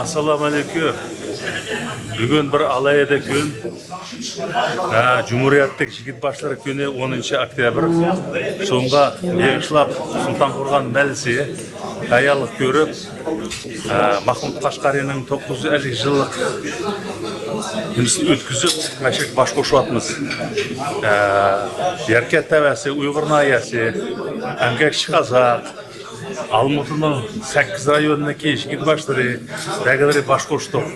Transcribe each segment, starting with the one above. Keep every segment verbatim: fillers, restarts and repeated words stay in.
ئەسسالامۇ ئەلەيكۇم. بۈگۈن بىر ئالاھىدە كۈن. ھە، جۇمھۇرىيەتلىك يىگىت باشلىرى كۈنى، ئونىنچى ئۆكتەبىر. شۇنىڭغا بېغىشلاپ سۇلتان قورغان مەھەللىسى تەييارلىق كۆرۈپ، ھە، مەھمۇد قەشقەرىنىڭ توققۇز يۈز ئەللىك يىللىق نېمىسىنى ئۆتكۈزۈپ، مەشرەپكە باش قوشۇۋاتىمىز. ھە، يەركەنت تەۋەسى، ئۇيغۇر ناھىيەسى، ئەمگەكچى قازاق، ئالمۇتىنىڭ سەككىز رايونىدىكى يىگىت باشلىرى، بەگلىرى باش قوشتۇق.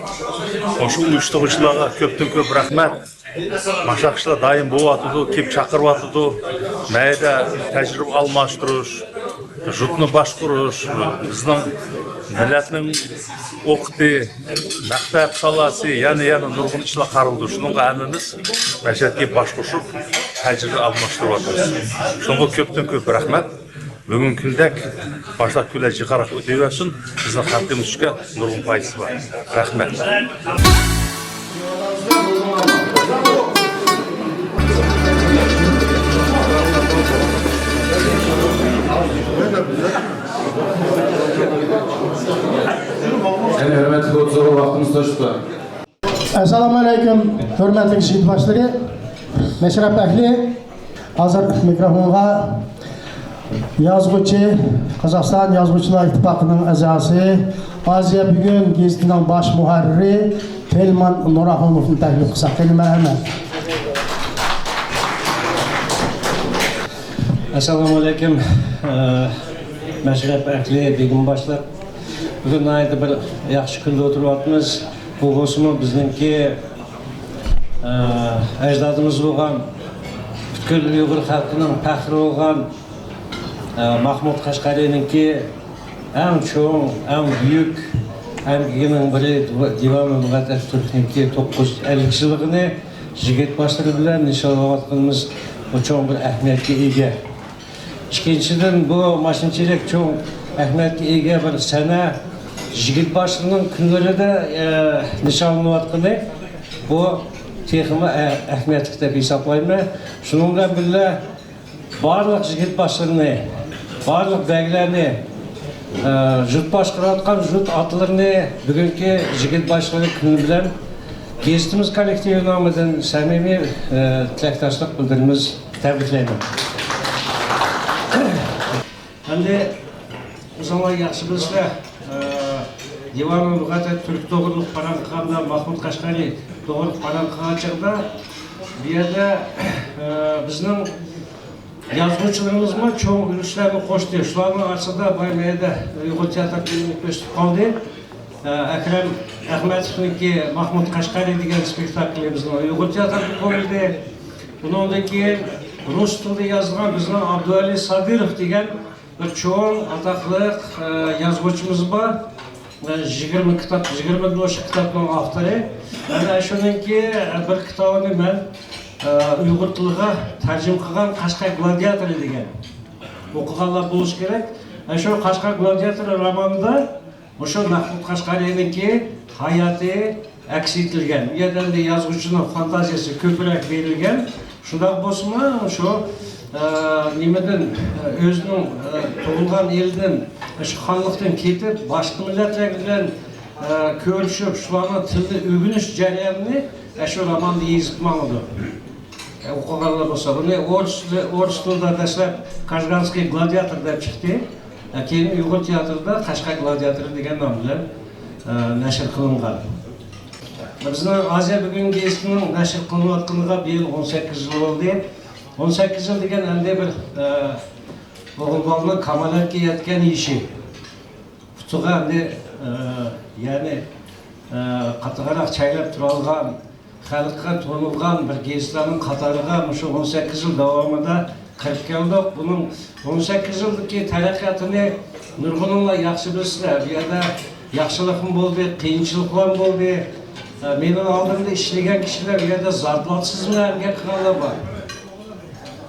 مۇشۇ ئۇيۇشتۇرغۇچىلارغا كۆپتىن كۆپ رەھمەت. مۇشۇنداق ئىشلار دائىم بولۇۋاتىدۇ، كېلىپ چاقىرىۋاتىدۇ. مەيدە تەجرىبە ئالماشتۇرۇش، يۇرتنى باشقۇرۇش، بىزنىڭ مىللەتنىڭ ئوقىتى، مەكتەپ سالاھىيىتى، يەنە، يەنە نۇرغۇن ئىشلار قارىلىدۇ. شۇنىڭغا ھەممىمىز مەشرەپكە باش قوشۇپ، تەجرىبە ئالماشتۇرۇۋاتىمىز. شۇنىڭغا كۆپتىن كۆپ رەھمەت. بۈگۈنكى كۈندەك باشلاق كۈنلەر جىقراق ئۆتۈۋەرسۇن. بىزنىڭ خەلقىمىز ئۈچۈن نۇرغۇن پايدىسى بار. رەھمەت. يەنە ھۆرمەتلىك ئوتتۇزغا ۋاقتىمىز توشۇپتۇ. ئەسسالامۇ ئەلەيكۇم، ھۆرمەتلىك يىگىت باشلىرى، مەشرەپ ئەھلى. ھازىر مىكروفونغا يازغۇچى، قازاقىستان يازغۇچىلار ئىتتىپاقىنىڭ ئەزاسى، ئازىيا بۈگۈن گېزىتىنىڭ باش مۇھەررىرى تېلمان نۇراخۇنوفنى تەكلىپ قىلساق. قېنى، مەرھەمەت. ئەسسالامۇ ئەلەيكۇم، ئە، مەشرەپ ئەھلى، بېگىم باشلىق. بۈگۈن ناھايىتى بىر ياخشى كۈندە ئولتۇرۇۋاتىمىز. بۇ بولسىمۇ بىزنىڭكى، ئە، ئەجدادىمىز بولغان، پۈتكۈل ئۇيغۇر خەلقىنىڭ پەخرى بولغان، ئە، مەھمۇد قەشقەرىنىڭكى ئەڭ چوڭ، ئەڭ بۈيۈك ئەمگىكىنىڭ بىرى، دىۋانۇ لۇغەت ئەت تۈركنىڭكى توققۇز يۈز ئەللىك يىللىقىنى يىگىت باشلىرى بىلەن نىشانلاۋاتقىنىمىز بۇ چوڭ بىر ئەھمىيەتكە ئىگە. ئىككىنچىدىن، بۇ مۇشۇنچىلىك چوڭ ئەھمىيەتكە ئىگە بىر سەنە يىگىت باشلىرىنىڭ كۈنلىرىدە، ئە، نىشانلىنىۋاتقىنى، بۇ تېخىمۇ ئە-، ئەھمىيەتلىك دەپ ھېسابلايمەن. شۇنىڭ بىلەن بىللە، بارلىق يىگىت باشلىرىنى، بارلىق بەگلەرنى، ئە، يۇرت باشقۇرۇۋاتقان يۇرت ئاتىلىرىنى بۈگۈنكى يىگىت باشلىرى كۈنى بىلەن گېزىتىمىز كوللېكتىۋى نامىدىن سەمىمىي، ئە، تىلەكداشلىق بىلدۈرىمىز. تەبرىكلەيمەن. ئەمدى ئۆزۈڭلار ياخشى بىلىسىلەر، ئە، دىۋانۇ لۇغەت ئەت تۈرك توغرۇلۇق پاراڭ قىلغاندا، مەھمۇد قەشقەرى توغرۇلۇق پاراڭ قىلغان چاغدا، بۇ يەردە، ئە، بىزنىڭ يازغۇچىلىرىمىزمۇ چوڭ ئۈلۈشلەرنى قوشتى. شۇلارنىڭ ئارىسىدا بايا مەيدە ئۇيغۇر تىياتىرىدىن ئۆتۈپ قالدى. ئە، ئەكرەم ئەخمەتوۋنىڭكى مەھمۇد قەشقەرى دېگەن سپېكتاكلى بىزنىڭ ئۇيغۇر تىياتىرىدا قويۇلدى. بۇنىڭدىن كېيىن رۇس تىلىدا يازغان بىزنىڭ ئابدۇئەلى سادىروف دېگەن بىر چوڭ ئاتاقلىق، ئە، يازغۇچىمىز بار. ئە، يىگىرمە كىتاب، يىگىرمە نوشا كىتابنىڭ ئاپتورى. ئەنە شۇنىڭكى، ئە، بىر كىتابىنى مەن، ئە، ئۇيغۇر تىلىغا تەرجىمە قىلغان، قەشقەر گلادىياتورى دېگەن. ئوقۇغانلار بولۇشى كېرەك. ئە، شۇ قەشقەر گلادىياتورى رومانىدا مۇشۇ مەھمۇد قەشقەرىنىڭكى ھاياتى ئەكس ئېتىلگەن. ئۇ يەردە ئەمدى يازغۇچىنىڭ فانتازىيىسى كۆپرەك بېرىلگەن. شۇنداق بولسىمۇ، شۇ، ئە، نېمىدىن، ئە، ئۆزىنىڭ، ئە، تۇغۇلغان ئېلىدىن، شۇ خانلىقتىن كېتىپ، باشقا مىللەتلەر بىلەن، ئە، كۆرۈشۈپ، شۇلارنىڭ تىلىنى ئۆگىنىش جەريانىنى، ئە، شۇ روماندا يېزىپ ماڭىدۇ. ئوقۇغانلار بولسا، بۇنى ئورۇس، ئورۇس تىلىدا دەسلەپ «Кашгарский гладиатор» دەپ چىقتى. كېيىن ئۇيغۇر تىياتىرىدا «قەشقەر گلادىاتورى» دېگەن نام بىلەن، ئە، نەشر قىلىنغان. بىزنىڭ ئازىيا بۈگۈن گېزىتىنىڭ نەشر قىلىنىۋاتقىنىغا بىيىل ئون سەككىز يىل بولدى. ئون سەككىز يىل دېگەن ئەمدى بىر، ئە، ئوغۇل بالىنىڭ كامالەتكە يەتكەن يېشى. پۇتىغا ئەمدى، ئە، يەنى، ئە، قاتتىقراق چايلاپ تۇرالىغان، خەلققە تونۇلغان بىر گېزىتلەرنىڭ قاتارىغا مۇشۇ ئون سەككىز يىل داۋامىدا كىرىپ كەلدۇق. بۇنىڭ ئون سەككىز يىلدىكى تەرەققىياتىنى نۇرغۇنۇڭلار ياخشى بىلىسىلەر. بۇ يەردە ياخشىلىقمۇ بولدى، قىيىنچىلىقلارمۇ بولدى. ئە، مېنىڭ ئالدىمدا ئىشلىگەن كىشىلەر، بۇ يەردە زاتلاتسىز بىلەن ئەمگەك قىلغانلار بار.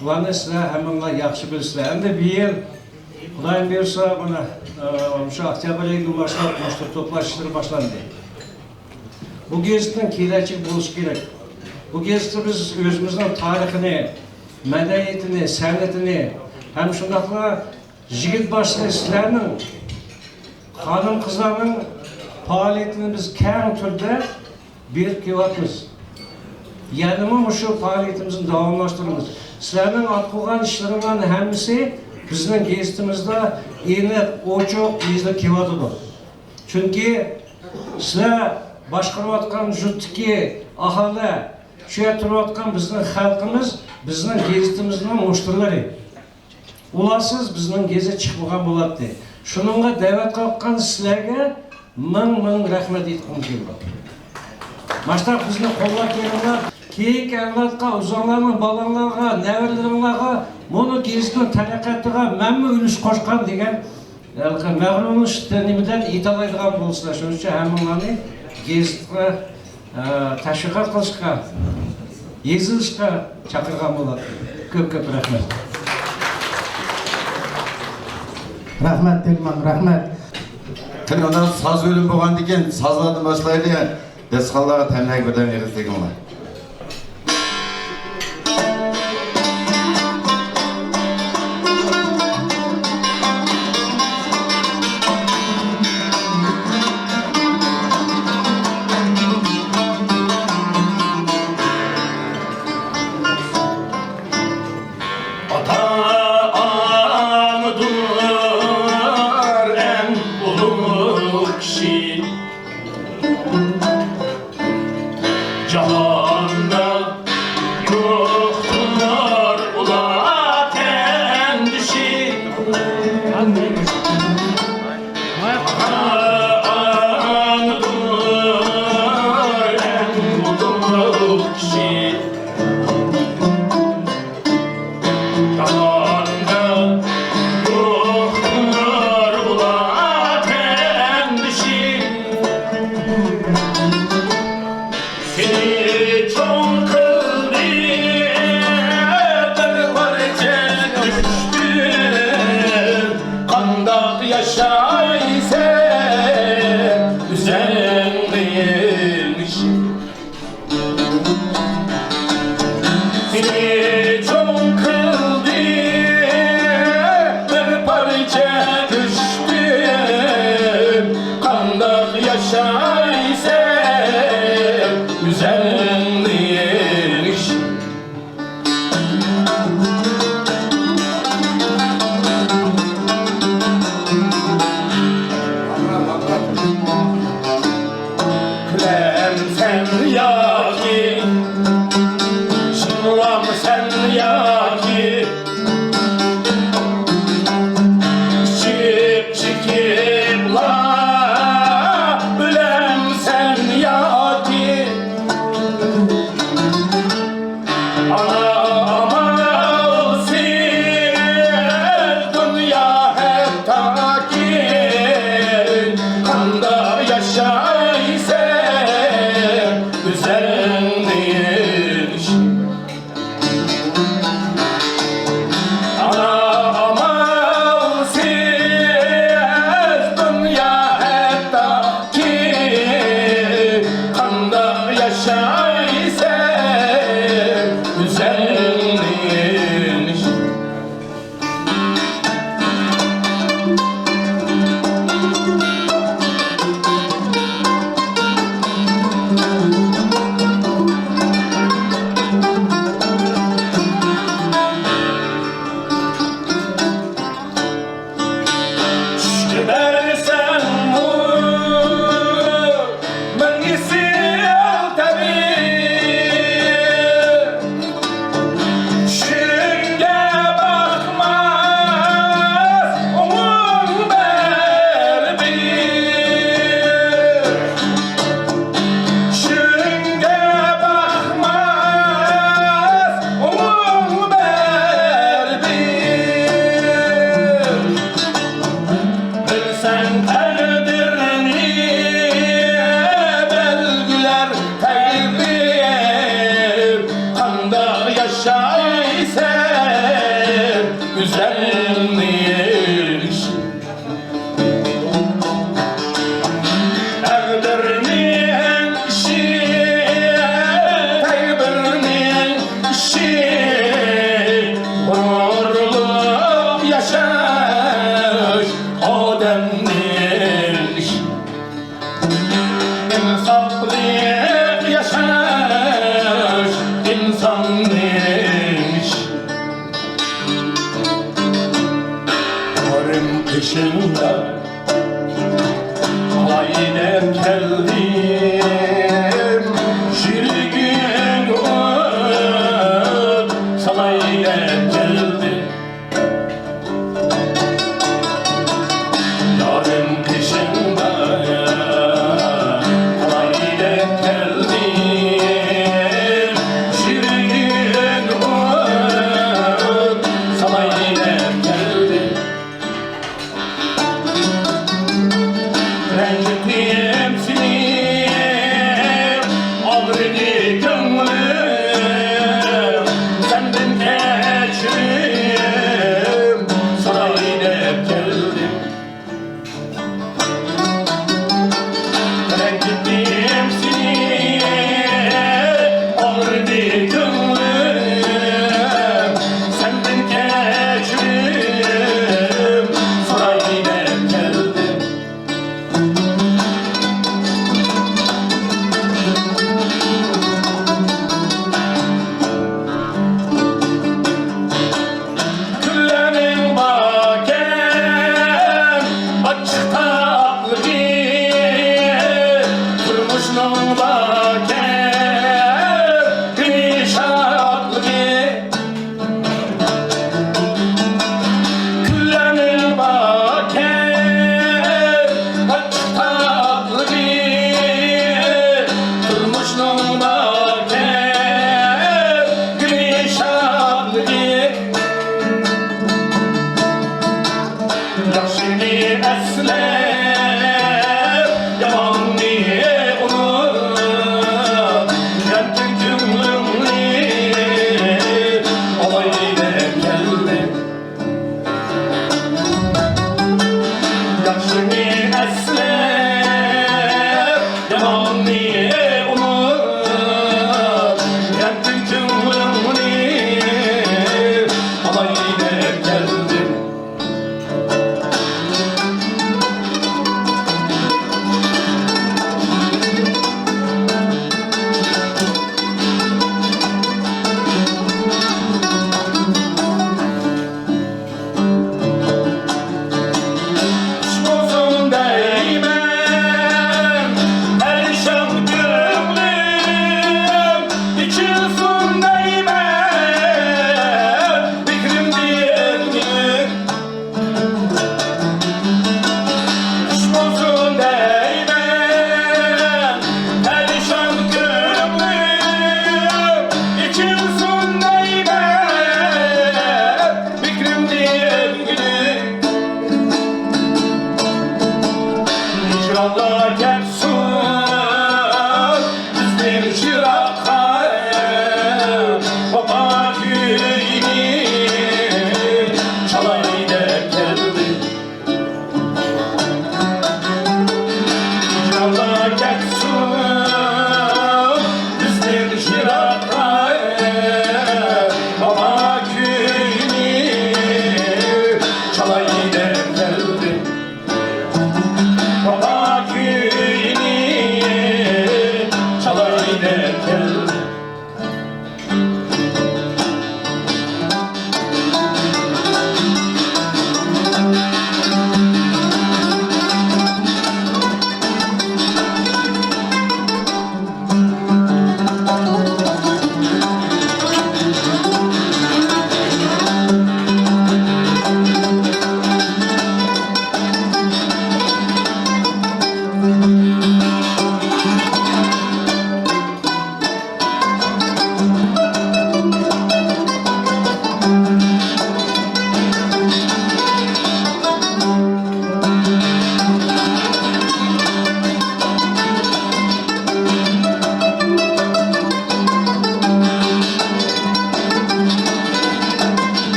بۇلارنى سىلەر ھەممىڭلار ياخشى بىلىسىلەر. ئەمدى بۇ يىل خۇدايىم بۇيرۇسا، مانا، ئە، مۇشۇ ئۆكتەبىر ئېيىدىن باشلاپ مۇشتەرى توپلاش ئىشلىرى باشلاندى. بۇ گېزىتنىڭ كېلەچىكى بولۇشى كېرەك. بۇ گېزىتتە بىز ئۆزىمىزنىڭ تارىخىنى، مەدەنىيىتىنى، سەنئىتىنى ھەم شۇنداقلا يىگىت باشلىرى سىلەرنىڭ، خانىم-قىزلارنىڭ پائالىيىتىنى بىز كەڭ تۈردە بېرىپ كېلىۋاتىمىز. يەنىمۇ مۇشۇ پائالىيىتىمىزنى داۋاملاشتۇرىمىز. سىلەرنىڭ ئاتقۇغان ئىشلىرىڭلارنىڭ ھەممىسى بىزنىڭ گېزىتىمىزدە ئېنىق، ئوچۇق يېزىلىپ كېلىۋاتىدۇ. چۈنكى سىلەر باشقۇرۇۋاتقان يۇرتتىكى ئاھالە، شۇ يەردە تۇرۇۋاتقان بىزنىڭ خەلقىمىز بىزنىڭ گېزىتىمىزنىڭ مۇشتەرىلىرى. ئۇلارسىز بىزنىڭ گېزىت چىقمىغان بولاتتى. شۇنىڭغا دەۋەت قىلىۋاتقان سىلەرگە مىڭ، مىڭ رەھمەت ئېيتقۇم كېلىدۇ. ماشۇنداق بىزنى قوللاپ بېرىڭلار. كېيىنكى ئەۋلادقا، ئۆزۈڭلارنىڭ بالاڭلارغا، نەۋرىلىرىڭلارغا مۇنۇ گېزىتنىڭ تەرەققىياتىغا مەنمۇ ئۈلۈش قوشقان دېگەن ھېلىقى مەغرۇرلىنىش نېمىدىن ئېيتالايدىغان بولسىلا، شۇنىڭ ئۈچۈن ھەممىڭلارنى گېزىتقا، ئە، تەشۋىقات قىلىشقا، يېزىلىشقا چاقىرغان بولاتتىم. كۆپ كۆپ رەھمەت. رەھمەت، تېلېمان، رەھمەت. قېنى، ئۇنداق ساز بۆلۈم بولغاندىكىن، سازلاردىن باشلايلى. داستىخانلارغا تەملەرگە بىردەم ئېغىز تېگىڭلار. ئاتا-ئانىدۇر ئەڭ ئۇلۇغ كىشى. جاھاندا يوقتۇر ئۇلار تەڭدىشى. ئاتا-ئانىدۇر ئەڭ ئۇلۇغ كىشى. جاھاندا يوقتۇر ئۇلار تەڭدىشى. سېنى چوڭ قىلدى بىر پارچە گۆشتىن، قانداق ياشايسەن ئۆزۈڭنى يېمىش. سېنى چوڭ قىلدى بىر پارچە گۆشتىن، قانداق ياشايسەن ئۆزۈڭنى يېمىش. كۈلەمسەن ياكى يىغلامسەن ياكى ئىچىپ چېكىپلا ئۆلەمسەن ياكى ئانا ئامالسىز دۇنيا ھەتتاكى، قانداق ياشايسەن ئۆزۈڭنى ئانا ئامالسىز دۇنيا ھەتتاكى، قانداق ياشايسەن ئۆزۈڭنى چۈشكە بەرسەڭمۇ مىڭ ئېسىل تەبىئىي، چۈشۈڭگە باقماس ئوڭۇڭ بەرىبىر. چۈشۈڭگە باقماس ئوڭۇڭ بەرىبىر. بىلسەڭ تەقدىرنى بەلگىلەر تەقدىر، قانداق ياشايسەن ئۆزۈڭنى تەقدىرنىڭ ئىشى، تەقدىرنىڭ ئىشى، غۇرۇرلۇق ياشاش ئادەمنىڭ ئىشى. بېشىڭدا قالاي دەپ كەلدىم، يۈرىكىڭگە ئوت سالاي دەپ كەلدىم. يارىم قېشىڭدا قالاي دەپ كەلدىم، يۈرىكىڭگە ئوت سالاي دەپ كەلدىم. رەنجىتتىم سېنى، ئاغرىدى كۆڭلۈم، سەندىن كەچۈرۈم سوراي دەپ كەلدىم. رەنجىتتىم سېنى، ئاغرىدى كۆڭلۈم، سەندىن كەچۈرۈم سوراي دەپ كەلدىم. كۈنلەرنىڭ باركەن ئاچچىق تاتلىقى، تۇرمۇشنىڭ باركەن غېمى شادلىقى. كۈنلەرنىڭ باركەن ئاچچىق تاتلىقى، تۇرمۇشنىڭ باركەن غېمى شادلىقى. ياخشىنى ئەسلەپ، ياماننى ئۇنۇت، غەمكىن كۆڭلۈڭنى ئالاي دەپ كەلدىم. ياخشىنى ئەسلەپ، ياماننى ئۇنۇت، غەمكىن كۆڭلۈڭنى ئالاي دەپ كەلدىم. خۇش بولسۇن دەيمەن پەرىشان كۆڭلۈم، ئېچىلسۇن دەيمەن پىكرىم دىلىم.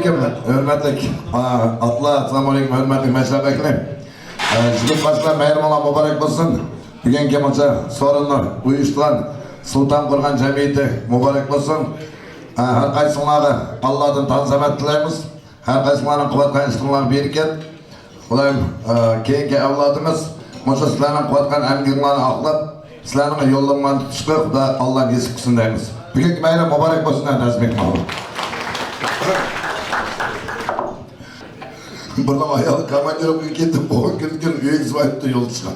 ھۆرمەتلىك، ئا، ئاتىلار، ئەسسالامۇئەلەيكۇم، ھۆرمەتلىك مەشرەپ ۋەكىلى. ئە، جۈگۈت باشلار مەيرىمىڭلار مۇبارەك بولسۇن. بۈگۈنكى مۇنچە سورۇننى ئۇيۇشتۇرغان سۇلتان قورغان جەمئىيىتى مۇبارەك بولسۇن. ئە، ھەر قايسىڭلارغا ئاللادىن تاڭ سەمەت تىلەيمىز. ھەر قايسىڭلارنىڭ قىلىۋاتقان ئىشلىرىڭلارغا بەرىكەت. خۇدايىم، ئە، كېيىنكى ئەۋلادىمىز مۇشۇ سىلەرنىڭ قىلىۋاتقان ئەمگىكىڭلارنى ئاقلاپ، سىلەرنىڭ يوللىرىڭلارنى تۇتۇشقا خۇدا ئاللا نېسىپ قىلسۇن دەيمىز. بۈگۈنكى مەيرەم مۇبارەك بولسۇن، ئەزىز مېھمانلار. بۇنىڭ ئايالى كاماندىروپكىگە كېتىپ، ئون كۈندىن كېيىن ئۆيگە زىيارەتتە يولدىشىغا.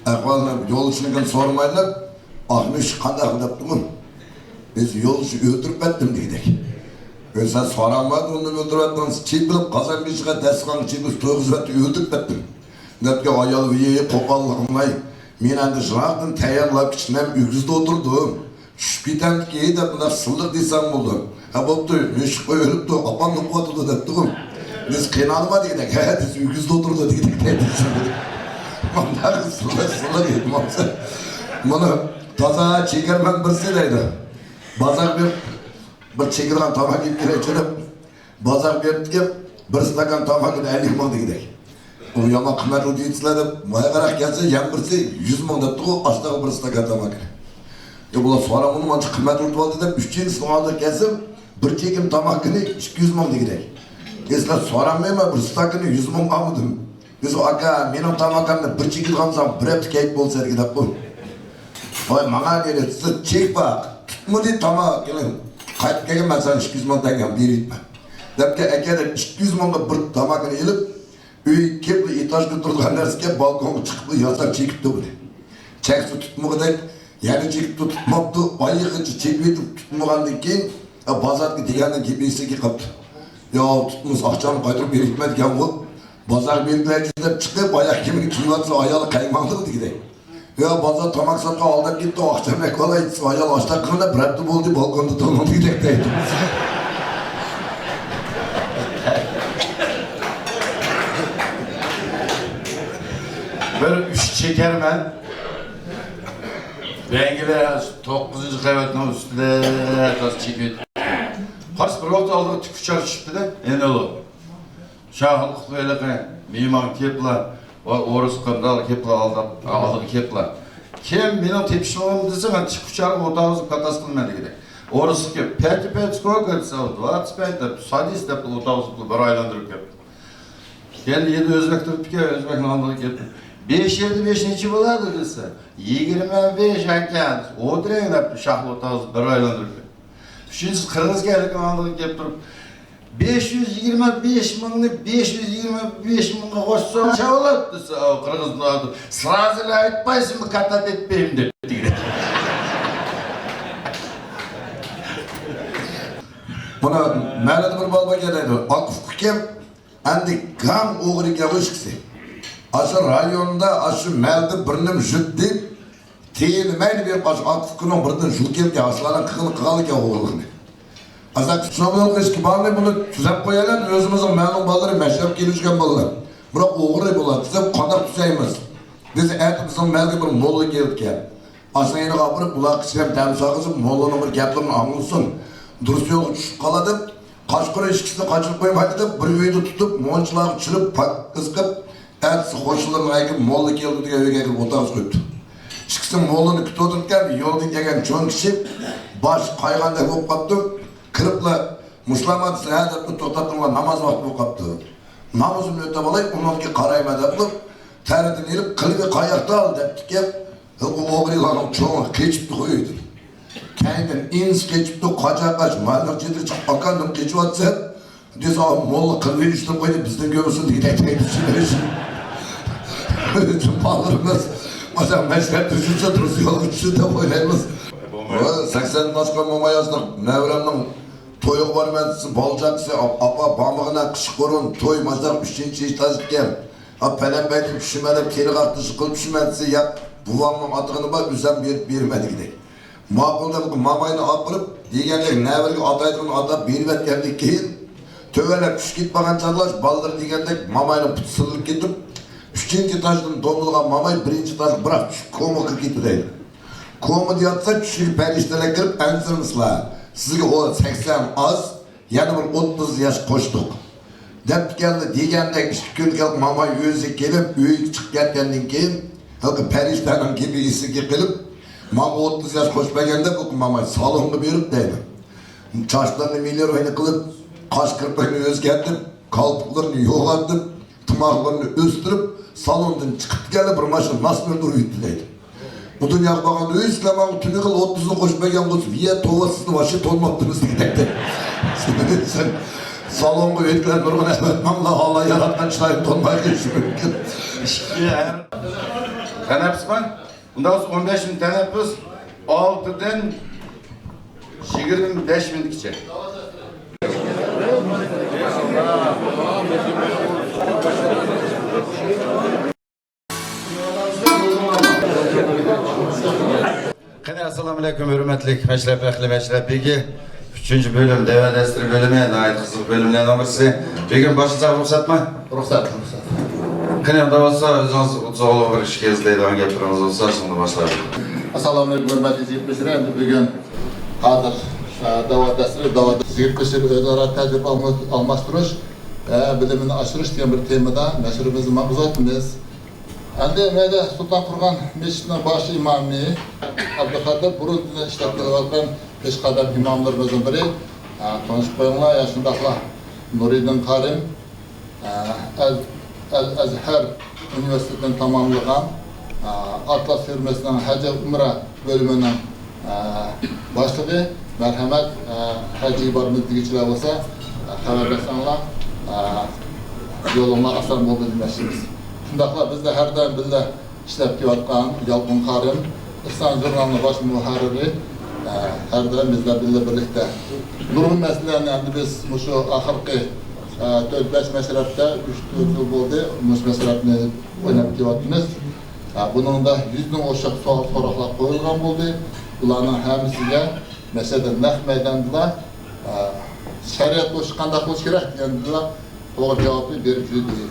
ئەھۋالنى يولدىشىدىن سورىمايلا، ئاخمىش قانداق دەپتىمۇ؟ بىز يولدىشى ئۆلتۈرۈپ بەتتىم دېگۈدەك. ئۆزى سەن سورالمايدۇ، ئۇنى ئۆلتۈرۈۋەتتىڭ، چېپىلىپ قازان بېشىغا دەسسىغان چېپىلىپ تويغۇزۇۋەتتى، ئۆلتۈرۈپ بەتتىم. دەپكەن ئايال ۋىيى قوپاللىقىملاي، مېنى ئەمدى يىراقتىن تەييارلاپ كىچىكىنەم ئۆگزىدە ئولتۇردۇم. چۈشۈپ كېتەمدىكى دەپ مۇنداق سىللىق دېسەڭ بولىدۇ. ھە، بوپتۇ، مۈشۈك ئۆلۈپتۇ، ئاپام نوقۇۋاتىدۇ دەپتىغۇ. بىز قىينالما دېگۈدەك، ھە، بىز ئۆگزىدە ئولتۇردۇق دېگۈدەك دەيدۇ. مانداق سىللىق سىللىق ئېيتمامسەن. مانا تازا چېكەرمەن بىرسى دەيدۇ. بازار بېرىپ بىر چېكىدىغان تاماكا يېگىلى دەپ، بازار بېرىپتىكەن، بىر ئىستاكان تاماكىنى ئەللىك مىڭ دېگۈدەك. ئۇ يامان قىممەتلىدى دېسىلە دەپ، مايغاراق كەلسە يەنە بىرسى يۈز مىڭ دەپتىغۇ، ئاشتاغا بىر ئىستاكان تاماكىنى. يا بۇلار سورامۇنى مانچە قىممەتلىتىۋالدى دەپ، ئۈچىنچىسىنى ئالدىغا كەلسەم، بىر چېكىم تاماكىنى ئىككى يۈز مىڭ دېگۈدەك. دېسىلە سورامايمەن، بىر ئىستاكىنى يۈز مىڭ ئالمىدىم. دېسە، ئاكا، مېنىڭ تاماكامنى بىر چېكىدىغانساڭ، بىر ھەپتە كەيپ بولسا دېگۈدەك بۇ. ۋاي، ماڭا دېدى، سىز چېكىپ باق، تۇتمىدى تاماكىنى، قايتىپ كەلگىن، مەن ساڭا ئىككى يۈز مىڭ تەڭگەمنى بېرىۋېتىمەن. دەپكەن ئەكەلدى، ئىككى يۈز مىڭغا بىر تاماكىنى ئېلىپ، ئۆيگە كېلىپلا ئېتاژدا تۇرىدىغان نەرسىكەن، بالكونغا چىقىپلا ياساپ چېكىپتۇ بۇنى. چەكسە تۇتمىغۇدەك، يەنە چېكىپتۇ، تۇتماپتۇ، ئايىغىچە چېكىۋېتىپ تۇتمىغاندىن كېيىن، بازاردىكى دېگەننىڭ گېپى ئېسىگە قاپتۇ. ياۋ، تۇتمىسا ئاقچامنى قايتۇرۇپ بېرىپمەن دېگەنغۇ. بازار بېرىپ كېلەيچۇ دەپ چىقىپ، ئاياغ كىيىمىنى كىيىۋاتسا، ئايالى قايماڭلىق دېگۈدەك. يا، بازار تاماكا ساتقان ئالداپ كېتىپتۇ، ئاقچام ئەكىۋالاي دېسە، ئايال ئاشتاق قىلىپ، بىر ھەپتە بولدى، بالكوندا تۇرماڭ دېگۈدەك دەيدۇ. بىر ئۈچ چېكەرمەن. بەڭگىلەر توققۇزىنچى قەۋەتنىڭ ئۈستىدە تاس چېكىۋېتىپ. قارىسا بىر ۋاقىت ئالدىغا تىك ئۇچار چۈشۈپتۇ-دە، ئېنىلو. شاھلىق ھېلىقى مېھمان كېپلا، ۋە ئورۇس قىردال كېپلا، ئالدىغا كېپلا. كىم مېنىڭ تېپىشمىغىنىمنى دېسە، مەن تىك ئۇچارغا ئولتۇرغۇزۇپ كاتاس قىلىمەن دېگۈدەك. ئورۇسلۇق كېلىپ، پەتى پەتى سكوكا دېسە، دواتىس پەت دەپ، سادىس دەپ ئولتۇرغۇزۇپ بىر ئايلاندۇرۇپ كەپتۇ. كەينىدە يەنە ئۆزبەك تۇرۇپتىكەن، ئۆزبەكنىڭ ئالدىغا كەپتۇ. بەش يەردە بەش نەچچە بولىدۇ دېسە، يىگىرمە بەش ئەكەن. ئولتۇرۇڭ دەپتۇ، شاھلىق ئولتۇرغۇزۇپ بىر ئايلاندۇرۇپ كەپتۇ. ئۈچىنچىسى قىرغىز كەلدى، ئالدىغا كەپ تۇرۇپ، بەش يۈز يىگىرمە بەش مىڭنى بەش يۈز يىگىرمە بەش مىڭغا قوشساڭ، نەچچە بولىدۇ دېسە، ئۇ قىرغىز نادىر، سرازۇ ئېيتمايسىزمۇ، كاتتا ئېيتىپ بېرىمەن دەپ دېگەن. بۇنى مەھەللىدە بىر بالا بار ئىكەن دەيدۇ. ئاكا ئۇكا ئىكەن، ئەمدى گاڭ ئوغرى ئىكەن ئىككىسى. ئاشۇ رايوندا، ئاشۇ مەھەللىدە بىر نېمە يۈز دەپ، تېيىنمەيلا بېرىپ، ئاشۇ ئاكا ئۇكىنىڭ بىردىن يول كېلىپ، ئاشۇلارنىڭ قىلغىنى قىلغانىكەن ئوغرىلىقنى. ئاشۇنداق شۇنىڭ بىلەن ئىككى بالىنى بۇنى تۈزەپ قويايلى، ئۆزىمىزنىڭ مەھەللىنىڭ بالىلىرى مەشرەپكە كېلىشكەن بالىلار. بىراق ئوغرى بولار دېسەم، قانداق تۈزەيمىز؟ بىز ئەتە بىزنىڭ مەھەللىگە بىر موللا كېلىدىكەن. ئاشۇنىڭ يېنىغا ئاپىرىپ، بۇلار كىشىلەر دەم سالغۇزۇپ، موللىنىڭ بىر گەپلىرىنى ئاڭلىسۇن. دۇرۇس يولغا چۈشۈپ قالار دەپ، قاشقۇرۇق ئىككىسىنى قاچۇرۇپ قويمايلى دەپ، بىر ئۆيدە تۇتۇپ، مونچىلارغا چۈشۈرۈپ، پاكىز قىلىپ، ئەتىسى قوشنىلىرىنىڭ ئەكىپ، موللا كەلدى دېگەن ئۆيگە ئەكىرىپ ئولتۇرغۇزۇپ قويۇپتۇ. ئىككىسى موللىنى كۈتۈۋاتىدىكەن، يولدىن كەلگەن چوڭ كىشى باش قايغاندەك بولۇپ قاپتۇ. كىرىپلا، مۇشۇلارما دېسە، ھە دەپتۇ، توختاتىڭلار، ناماز ۋاقتى بولۇپ قاپتۇ. نامىزىمنى ئۆتەۋالاي، ئۇنىڭدىن كېيىن قارايمەن دەپلا، تەرىتىنى ئېلىپ، قېلىنى قاياقتا ئال دەپتىكەن. ئۇ ئوغرىلارنىڭ چوڭى قېچىپتۇ ئۆيدىن. كەينىدىن ئىنىسى قېچىپتۇ، قاچا قاچ، مالنىڭ چېتىگە چىقىپ، ئاكا، نېمە قېچىۋاتىسەن؟ دېسە، موللا قىلىنى ئۇشتۇرۇپ قويدى، بىزدىن كۆرمىسۇن دېگۈدەك دەيدۇ. بالىلىرىمىز مانا مەشرەپتە يۈرسە، دۇرۇس يولغا چۈشسۇن دەپ ئويلايمىز. سەكسەندىن ئاشقان موماي ئاشۇنداق نەۋرەمنىڭ تويىغا بارىمەن دېسە، بالىچاقىسى، ئاپا، بارمىغىنا، قىشقۇرۇن توي، ماشۇنداق ئۈچىنچى ئېتاژدا ئىكەن. ئا، پەلەن پەيتىم چۈشىمەن دەپ تېلېغا تۇتۇشۇپ قىلىپ چۈشىمەن دېسە، ياق، بوۋامنىڭ ئاتىغىنى بار، ئۆزۈم بېرىپ بېرىمەن دېگۈدەك. ماقۇل دەپ ماماينى ئاپىرىپ، دېگەندەك نەۋرىگە ئاتايدىغىنىنى ئاتاپ بېرىۋەتكەندىن كېيىن، تۆۋەنلەپ چۈشۈپ كېتىپ بارغان چاغلار بالىلىرى دېگەندەك ماماينىڭ پۇتى سىلىنىپ كېتىپ، ئۈچىنچى ئېتاژدىن دومىلىغان ماماي بىرىنچى ئېتاژغا بىراق چۈشۈپ كومىغا كىرىپ كېتىدۇ دەيدۇ. كوما دېيەتسە، چۈشىگە پەرىشتىلەر كىرىپ، ئەنسىرىمىسىلەر، سىزگە ئۇ سەكسەن ئاز، يەنە بىر ئوتتۇز ياش قوشتۇق. دەپتىكەنلا دېگەندەك ئىككى كۈن كېلىپ ماماي ئۆزى كېلىپ، ئۆيگە چىقىپ كەتكەندىن كېيىن، ھېلىقى پەرىشتەنىڭ گېپى ئېسىگە كېلىپ، ماڭا ئوتتۇز ياش قوشۇپ بەرگەندە، بۇ ماماي سالونغا بېرىپ دەيدۇ. چاچلىرىنى مىلېروينى قىلىپ، قاش كىرپىكىنى ئۆزگەرتىپ، كالپۇكلىرىنى يوغانتىپ، تىمارلىرىنى ئۆستۈرۈپ، سالوندىن چىقىپ كەلدى، بىر ماشىنا ناس بېرىدۇ ئۆيدە دەيدۇ. بۇ دۇنياغا بارغاندا، ئۆي سىلەر ماڭا تۈنۈگۈن ئوتتۇزنى قوشۇپ بەرگەن بولسا، يە توۋا، سىزنى ۋاھشىي تونۇماپتىمىز دېگەندەك. سەن سالونغا ئۆيدىكىلەر نۇرغۇن ئەۋەتمەڭلار، ئاللا ياراتقان چىرايىنى تونۇماي قېلىشى مۇمكىن. تەنەپپۇس بار. ئۇنداق بولسا ئون بەش مىنۇت تەنەپپۇس، ئالتىدىن يىگىرمە بەش مىنۇتقىچە. قېنى، ئەسسالامۇئەلەيكۇم، ھۆرمەتلىك مەشرەپ ئەھلى، مەشرەپ بېگى. ئۈچىنچى بۆلۈم، دەۋا دەستۇرى بۆلۈمى، ناھايىتى قىزىق بۆلۈملەرنىڭ بىرسى. بۈگۈن باشلىساق رۇخسەتمۇ؟ رۇخسەت، رۇخسەت. قېنى، ئۇنداق بولسا، ئۆزىڭىز ئۇزۇنغا بىر ئىككى يۈز دەيدىغان گەپلىرىڭىز بولسا، شۇندىن باشلايلى. ئەسسالامۇئەلەيكۇم، ھۆرمەتلىك يىگىت بېشىلار. ئەمدى بۈگۈن ھازىر، ئە، دەۋا دەستۇرى، دەۋا يىگىت بېشىلار ئۆزئارا تەجرىبە ئالما-، ئالماشتۇرۇش، ئە، بىلىمىنى ئاشۇرۇش دېگەن بىر تېمىدا مەشرىپىمىزنى ماڭغۇزۇۋاتىمىز. ئەمدى مەيدە سۇلتان قۇرغان مەسچىتىنىڭ باش ئىمامى ئابدۇقادىر، بۇرۇندىن ئىشلەپ كېلىۋاتقان پېشقەدەم ئىماملىرىمىزنىڭ بىرى. ھە، تونۇشۇپ قويۇڭلار، يا شۇنداقلا نۇرىدىن قارىم، ھە، ئەل-، ئەل ئەزھەر ئۇنىۋېرسىتېتىنى تاماملىغان، ھە، ئاتلاس فىرمىسىنىڭ ھەج ئۇمرە بۆلۈمىنىڭ، ئە، باشلىقى، مەرھەمەت، ئە، ھەجگە بارىمىز دېگۈچىلەر بولسا، ئە، خەۋەر بەرسەڭلار، ئە، يولۇڭلار ئاسان بولىدۇ دېمەكچىمىز. شۇنداقلا بىزدە ھەردەم بىللە ئىشلەپ كېلىۋاتقان يالقۇن قارىم، ئىھسان ژۇرنالىنىڭ باش مۇھەررىرى، ئە، ھەردەم بىزلەر بىللە بىرلىكتە. نۇرغۇن مەسىلىلەرنى ئەمدى بىز مۇشۇ ئاخىرقى، ئە، تۆت بەش مەشرەپتە، ئۈچ تۆت يىل بولدى، مۇشۇ مەشرەپنى ئويناپ كېلىۋاتىمىز. ھە، بۇنىڭدا يۈزدىن ئوشۇق سوئال-سوراقلار قويۇلغان بولدى. بۇلارنىڭ ھەممىسىگە مەسىلەن نەق مەيداندىلا، ھە، شەرىئەت بويىچە قانداق بولۇشى كېرەك دېگەندىلا توغرا جاۋابنى بېرىپ يۈردى.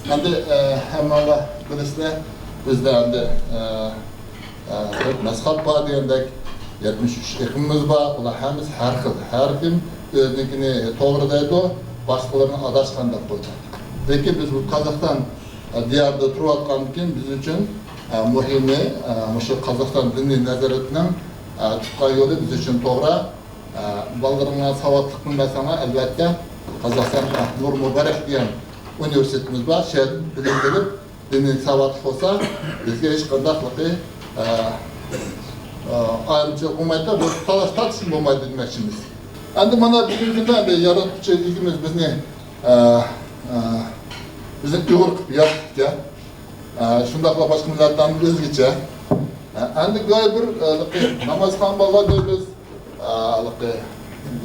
ئەمدى، ھە، ھەممىڭلار بىلىسىلەر، بىزدە ئەمدى، ھە، ھە، مەزھەپ بار دېگەندەك، يەتمىش ئۈچ ئېقىمىمىز بار. ئۇلار ھەممىسى ھەر خىل، ھەر كىم ئۆزىنىڭكىنى توغرا دەيدۇ، باشقىلىرىنى ئاداشقاندەك قىلىدۇ. لېكىن بىز بۇ قازاقىستان دىيارىدا تۇرۇۋاتقاندىكىن بىز ئۈچۈن، ئە، مۇھىمى، ئە، مۇشۇ قازاقىستان دىنىي نەزارىتىنىڭ، ئە، تۇتقان يولى بىز ئۈچۈن توغرا. ئە، بالىلىرىڭلارغا ساۋاتلىقنى بەرسەڭلار، ئەلۋەتتە، قازاقىستاندا نۇر مۇبارەك دېگەن ئۇنىۋېرسىتېتىمىز بار، شۇ يەردىن بىلىم ئېلىپ، دىنىي ساۋاتلىق بولسا، بىزگە ھېچقانداقلىقى، ئە، ئە، ئايرىمچىلىق بولمايدۇ، بۇ تالاش تارتىشمۇ بولمايدۇ دېمەكچىمىز. ئەمدى مانا بۈگۈنكى كۈندە ئەمدى ياراتقۇچى ئىگىمىز بىزنى، ئە، ئە، بىزنى ئۇيغۇر قىلىپ ياراتقان. ئە، شۇنداقلا باشقا مىللەتلەرنىڭ ئۆزگىچە. ئە، ئەمدى گاھى بىر، ئە، نامازخان بالىلار دەيمىز، ئە،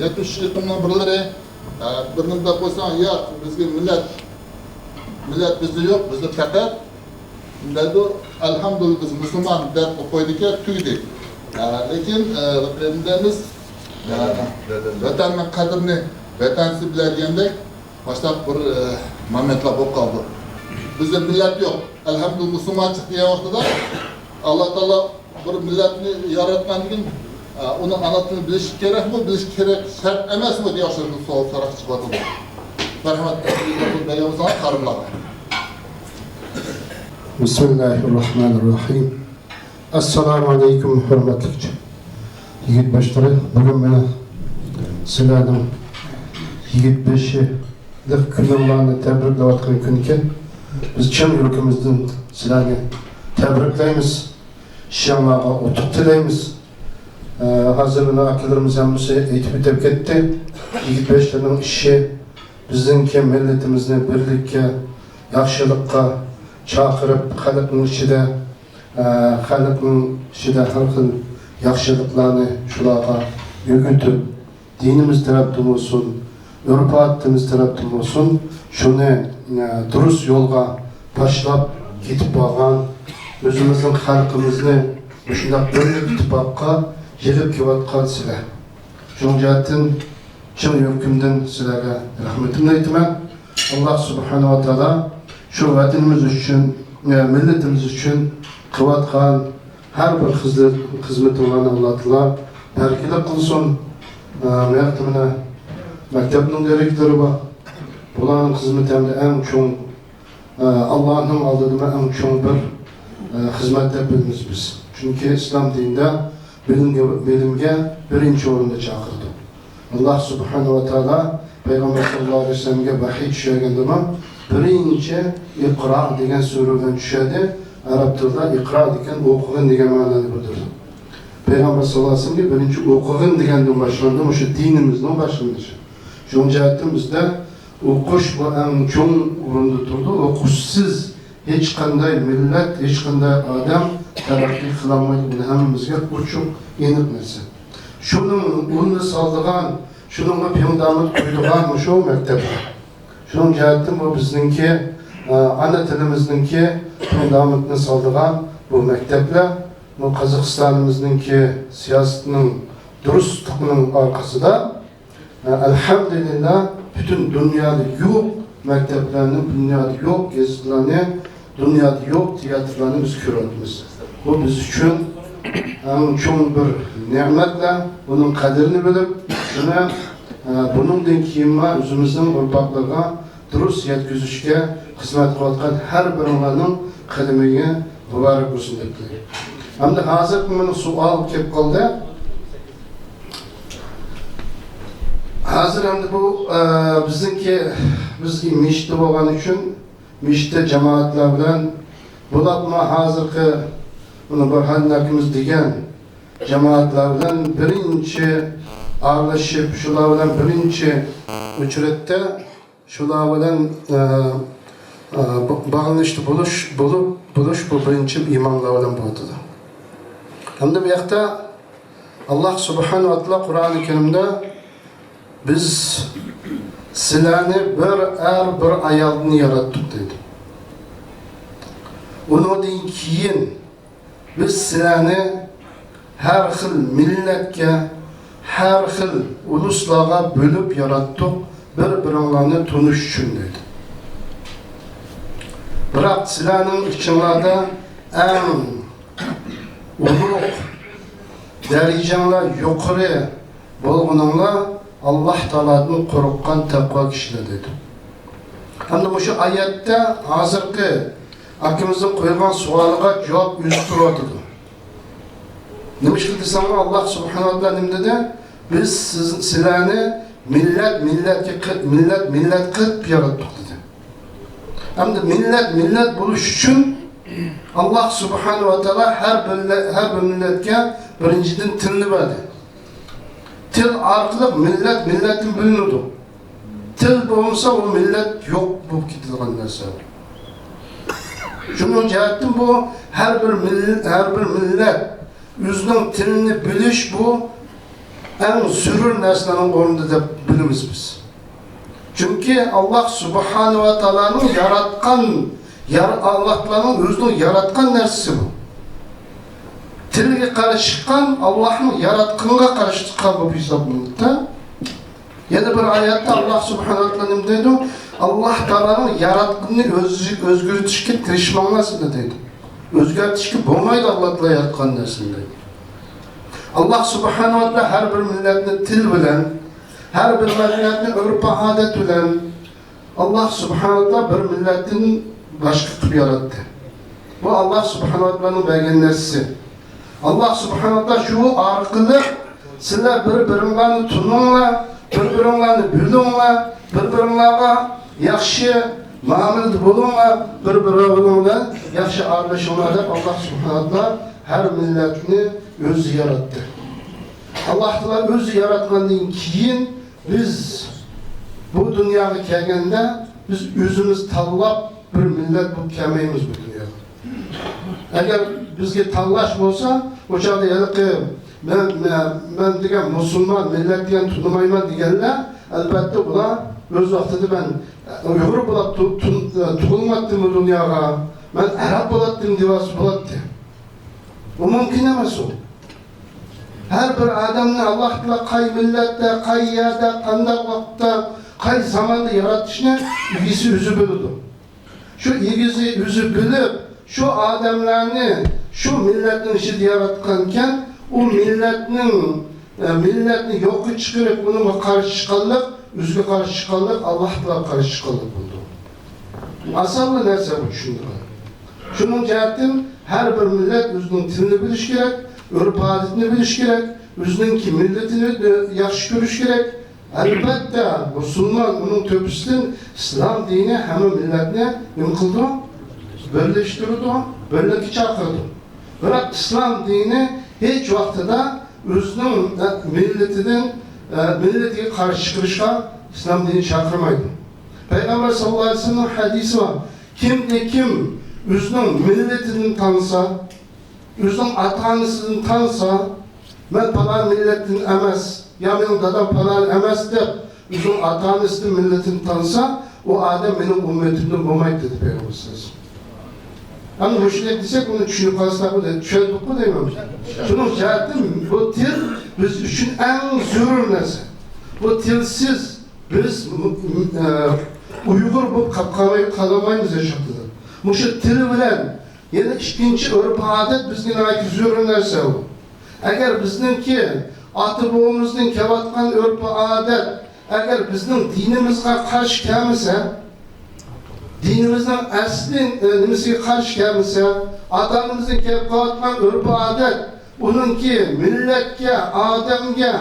يەتمىش ئېقىمنىڭ بىرلىرى، ئە، بىر نېمە دەپ قويساڭ، ياق، بىزگە مىللەت، مىللەت بىزدە يوق، بىزدە پەقەت دەيدۇ، ئەلھەمدۇلىللا، بىز مۇسۇلمان دەپ قويدىكەن، تۈگىدى. ئە، لېكىن، ئە، دەيمىز، ئە، ۋەتەننىڭ قەدرىنى ۋەتەنسىز بىلەر دېگەندەك، ماشۇنداق بىر، ئە، مومېنتلار بولۇپ قالىدۇ. بىزدە مىللەت يوق. ئەلھەمدۇلىللا، مۇسۇلمانچىلىق دېگەن ۋاقتىدا ئاللا تائالا بىر مىللەتنى ياراتقاندىن كېيىن، ئە، ئۇنىڭ ئانا تىلىنى بىلىشى كېرەكمۇ، بىلىشى كېرەك شەرت ئەمەسمۇ دېگەن ئوخشاش بىر سوئال سوراق چىقىۋاتىدۇ. مەرھەمەت، بەرگەن بولساڭلار قارىملارغا. بىسمىللاھىررەھمانىررەھىم. ئەسسالامۇ ئەلەيكۇم، ھۆرمەتلىك يىگىت باشلىرى. بۈگۈن مانا سىلەرنىڭ يىگىت بېشىلىق كۈنۈڭلارنى تەبرىكلەۋاتقان كۈنكەن. بىز چىن يۈرىكىمىزدىن سىلەرنى تەبرىكلەيمىز. ئىشىڭلارغا ئۇتۇق تىلەيمىز. ئە، ھازىر مانا ئاكىلىرىمىز ھەممىسى ئېيتىپ ئۆتۈپ كەتتى. يىگىت بېشىلىرىنىڭ ئىشى بىزنىڭكى مىللىتىمىزنى بىرلىككە، ياخشىلىققا چاقىرىپ، خەلقنىڭ ئىچىدە ئە، خەلقنىڭ ئىچىدە ھەر خىل ياخشىلىقلارنى شۇلارغا ئۆگىتىپ، دىنىمىز تەرەپتىن بولسۇن، ئۆرپ-ئادىتىمىز تەرەپتىن بولسۇن، شۇنى، ئە، دۇرۇس يولغا باشلاپ كېتىپ بارغان، ئۆزىمىزنىڭ خەلقىمىزنى مۇشۇنداق بىرلىك ئىتتىپاققا يىغىپ كېلىۋاتقان سىلەر. شۇنىڭ جەھەتتىن چىن يۈرىكىمدىن سىلەرگە رەھمىتىمنى ئېيتىمەن. ئاللا سۇبھانەھۇ ۋە تائالا شۇ ۋەتىنىمىز ئۈچۈن، مىللىتىمىز ئۈچۈن قىلىۋاتقان ھەر بىر خىزمىتىڭلارنى ئاللا تائالا بەرىكەتلىك قىلسۇن. مەن مانا مەكتەپنىڭ دىرېكتورى بار. بۇلارنىڭ خىزمىتى ھەمدە ئەڭ چوڭ، ئە، ئاللانىڭ ئالدىدىمۇ ئەڭ چوڭ بىر، ئە، خىزمەت دەپ بىلىمىز بىز. چۈنكى ئىسلام دىنىدا بىلىمگە، بىلىمگە بىرىنچى ئورۇندا چاقىرىدۇ. ئاللا سۇبھانەھۇ ۋە تائالا پەيغەمبەر ساللاللاھۇ ئەلەيھى ۋەسەللەمگە ۋەھىي چۈشۈرگەندىمۇ بىرىنچى ئىقرا دېگەن سۈرە بىلەن چۈشەردى. ئەرەب تىلىدا ئىقرا دېگەن ئوقۇغىن دېگەن مەنىنى بىلدۈرىدۇ. پەيغەمبەر ساللاللاھۇ ئەلەيھى ۋەسەللەمگە بىرىنچى ئوقۇغىن دېگەندىن باشلاندى، مۇشۇ دىنىمىزنىڭ باشلىنىشى. شۇنىڭ جەھەتتىن بىزدە ئوقۇش بۇ ئەڭ چوڭ ئورۇندا تۇرىدۇ. ئوقۇشسىز ھېچقانداق مىللەت، ھېچقانداق ئادەم تەرەققىي قىلالمايدۇ. بۇنى ھەممىمىزگە ئوچۇق، ئېنىق نەرسە. شۇنىڭ ئۇلىنى سالىدىغان، شۇنىڭغا پۇندامېنت قويىدىغان مۇشۇ مەكتەپلەر. شۇنىڭ جەھەتتىن بۇ بىزنىڭكى، ئا، ئانا تىلىمىزنىڭكى پۇندامېنتىنى سالىدىغان بۇ مەكتەپلەر، بۇ قازاقىستانىمىزنىڭكى سىياسىتىنىڭ دۇرۇسلۇقىنىڭ ئارقىسىدا، ئەلھەمدۇلىللا، پۈتۈن دۇنيادا يوق مەكتەپلەرنى، دۇنيادا يوق گېزىتلەرنى، دۇنيادا يوق تىياتىرلارنى بىز كۆرۈۋاتىمىز. بۇ بىز ئۈچۈن ئەڭ چوڭ بىر نېمەتلەر. بۇنىڭ قەدرىنى بىلىپ، شۇنى، ئە، بۇنىڭدىن كېيىنمۇ ئۆزىمىزنىڭ ئۇرپاقلىرىغا دۇرۇس يەتكۈزۈشكە خىزمەت قىلىۋاتقان ھەر بىرىڭلارنىڭ قەدىمىگە مۇبارەك بولسۇن دەپ تىلەيمەن. ئەمدى ھازىر مانا سوئال كېلىپ قالدى. ھازىر ئەمدى بۇ، ئە، بىزنىڭكى، بىز مىشىتتە بولغان ئۈچۈن، مىشىتتە جامائەتلەر بىلەن، بولۇپمۇ ھازىرقى مانا بۇرھان ئاكىمىز دېگەن جامائەتلەر بىلەن بىرىنچى ئارىلىشىپ، شۇلار بىلەن بىرىنچى ئۇچرىتىپ، شۇلار بىلەن، ئە، ئە، با-، باغلىنىشتا بولۇش، بولۇپ، بولۇش بۇ بىرىنچى ئىماملار بىلەن بولۇۋاتىدۇ. ھەمدە بۇ ياقتا ئاللا سۇبھانەھۇ ۋە تائالا قۇرئانى كەرىمدە، «بىز سىلەرنى بىر ئەر، بىر ئايالدىن ياراتتۇق» دەيدۇ. ئۇنىڭدىن كېيىن بىز سىلەرنى ھەر خىل مىللەتكە، ھەر خىل ئۇلۇسلارغا بۆلۈپ ياراتتۇق، بىر-بىرىڭلارنى تونۇش ئۈچۈن دەيدۇ. بىراق سىلەرنىڭ ئىچىڭلاردا ئەڭ ئۇلۇغ، دەرىجەڭلار يۇقىرى بولغىنىڭلار ئاللا تائالادىن قورققان تەقۋا كىشىلەر دەيدۇ. ئەمدى مۇشۇ ئايەتتە ھازىرقى ئاكىمىزنىڭ قويغان سوئالىغا جاۋاب ئۆزى تۇرۇۋاتىدۇ. نېمىشقا دېسەڭلار، ئاللا سۇبھانەھۇ ۋە تائالا نېمە دېدى؟ «بىز سىز، سىلەرنى مىللەت مىللەتكە قىل-، مىللەت مىللەت قىلىپ ياراتتۇق» دېدى. ئەمدى مىللەت مىللەت بولۇش ئۈچۈن ئاللا سۇبھانەھۇ ۋە تائالا ھەر بىر، ھەر بىر مىللەتكە بىرىنچىدىن تىلنى بەردى. تىل ئارقىلىق مىللەت مىللەتتىن بۆلۈنىدۇ. تىل بولمىسا، ئۇ مىللەت يوق بولۇپ كېتىدىغان نەرسە. شۇنىڭ جەھەتتىن بۇ ھەر بىر مىل-، ھەر بىر مىللەت ئۆزىنىڭ تىلىنى بىلىش، بۇ ئەڭ زۆرۈر نەرسىلەرنىڭ ئورنىدا دەپ بىلىمىز بىز. چۈنكى ئاللا سۇبھانەھۇ ۋە تائالانىڭ ياراتقان، يار-، ئاللا تائالانىڭ ئۆزىنىڭ ياراتقان نەرسىسى بۇ. تىلگە قارشى چىققان، ئاللانىڭ ياراتقىنىغا قارشى چىققان بولۇپ ھېسابلىنىدۇ. يەنە بىر ئايەتتە ئاللا سۇبھانەھۇ ۋە تائالا نېمە دەيدۇ؟ «ئاللا تائالانىڭ ياراتقىنىنى ئۆز-، ئۆزگەرتىشكە تىرىشماڭلار سىلەر» دەيدۇ. ئۆزگەرتىشكە بولمايدۇ ئاللا تائالا ياراتقان نەرسىنى دەيدۇ. ئاللا سۇبھانەھۇ ۋە تائالا ھەر بىر مىللەتنى تىل بىلەن، ھەر بىر مىللەتنى ئۆرپ-ئادەت بىلەن، ئاللا سۇبھانەھۇ ۋە تائالا بىر مىللەتتىن باشقا قىلىپ ياراتتى. بۇ ئاللا سۇبھانەھۇ ۋە تائالانىڭ بەرگەن نەرسىسى. ئاللا سۇبھانەھۇ ۋە تائالا شۇ ئارقىلىق، «سىلەر بىر-بىرىڭلارنى تونۇڭلار، بىر-بىرىڭلارنى بىلىڭلار، بىر-بىرىڭلارغا ياخشى مۇئامىلىدە بولۇڭلار، بىر-بىرىڭلار بىلەن ياخشى ئارىلىشىڭلار» دەپ، ئاللا سۇبھانەھۇ ۋە تائالا ھەر مىللەتنى ئۆزى ياراتتى. ئاللا تائالا ئۆزى ياراتقاندىن كېيىن، بىز بۇ دۇنياغا كەلگەندە، بىز ئۆزىمىز تاللاپ بىر مىللەت بولۇپ كەلمەيمىز بۇ دۇنياغا. ئەگەر بىزگە تاللاش بولسا، ئۇ چاغدا ھېلىقى مەن، مەن، مەن دېگەن مۇسۇلمان مىللەت دېگەن تونۇمايمەن دېگەنلەر، ئەلۋەتتە، ئۇلار ئۆز ۋاقتىدا مەن ئۇيغۇر بولۇپ تۇ-، تۇ-، تۇغۇلماتتىم بۇ دۇنياغا، مەن ئەرەب بولاتتىم دېۋالسا بولاتتى. بۇ مۇمكىن ئەمەس ئۇ. ھەر بىر ئادەمنى ئاللا تائالا قاي مىللەتتە، قاي يەردە، قانداق ۋاقىتتا، قاي زاماندا ياراتىشنى ئىگىسى ئۆزى بىلىدۇ. شۇ ئىگىسى ئۆزى بىلىپ، شۇ ئادەملەرنى شۇ مىللەتنىڭ ئىچىدە ياراتقانكەن، ئۇ مىللەتنىڭ، ئە، مىللەتنى يوققا چىقىرىپ، ئۇنىڭغا قارشى چىققانلىق ئۆزىگە قارشى چىققانلىق ئاللاھ تائالاغا قارشى چىققانلىق بولىدۇ. ئاسانلا نەرسە بۇ چۈشىنىدىغان. شۇنىڭ جەھەتتىن ھەر بىر مىللەت ئۆزىنىڭ تىلىنى بىلىشى كېرەك، ئۆرپ-ئادىتىنى بىلىشى كېرەك، ئۆزىنىڭكى مىللىتىنى ياخشى كۆرۈشى كېرەك. ئەلۋەتتە، مۇسۇلمان ئۇنىڭ تۆپىسىدىن ئىسلام دىنى ھەممە مىللەتنى نېمە قىلىدۇ؟ بىرلەشتۈرىدۇ، بىرلىككە چاقىرىدۇ. بىراق ئىسلام دىنى ھېچ ۋاقتىدا ئۆزىنىڭ مىللىتىدىن، مىللىتىگە قارشى چىقىرىشقا ئىسلام دىنى چاقىرمايدۇ. پەيغەمبەر ساللاللاھۇ ئەلەيھى ۋەسەللەمنىڭ ھەدىسى بار. كىمدە كىم ئۆزىنىڭ مىللىتىدىن تانسا، ئۆزىنىڭ ئاتا-ئانىسىدىن تانسا، مەن پالان مىللەتتىن ئەمەس، يا مېنىڭ دادام پالان ئەمەس دەپ، ئۆزىنىڭ ئاتا-ئانىسىدىن، مىللىتىدىن تانسا، ئۇ ئادەم مېنىڭ ئۈممىتىمدىن بولمايدۇ، دېدى پەيغەمبەر سەللەللاھۇ ئەلەيھى ۋەسەللەم. ئەمدى مۇشۇنداق دېسەك، ئۇنى چۈشىنىپ قالساق، بۇنى چۈشەندۇقمۇ دەيمەن. شۇنىڭ جەھەتتىن بۇ تىل بىز ئۈچۈن ئەڭ زۆرۈر نەرسە. بۇ تىلسىز بىز ئۇيغۇر بولۇپ قاپ قالماي-، قالالمايمىز ھېچ ۋاقتىدا. مۇشۇ تىل بىلەن يەنە ئىككىنچى ئۆرپ-ئادەت بىزگە ناھايىتى زۆرۈر نەرسە ئۇ. ئەگەر بىزنىڭكى ئاتا-بوۋىمىزدىن كېلىۋاتقان ئۆرپ-ئادەت ئەگەر بىزنىڭ دىنىمىزغا قارشى كەلمىسە، دىنىمىزنىڭ ئەسلى، ئە، نېمىسىگە قارشى كەلمىسە، ئاتا-ئانىمىزدىن كېلىپ قېلىۋاتقان ئۆرپ-ئادەت، ئۇنىڭكى مىللەتكە، ئادەمگە،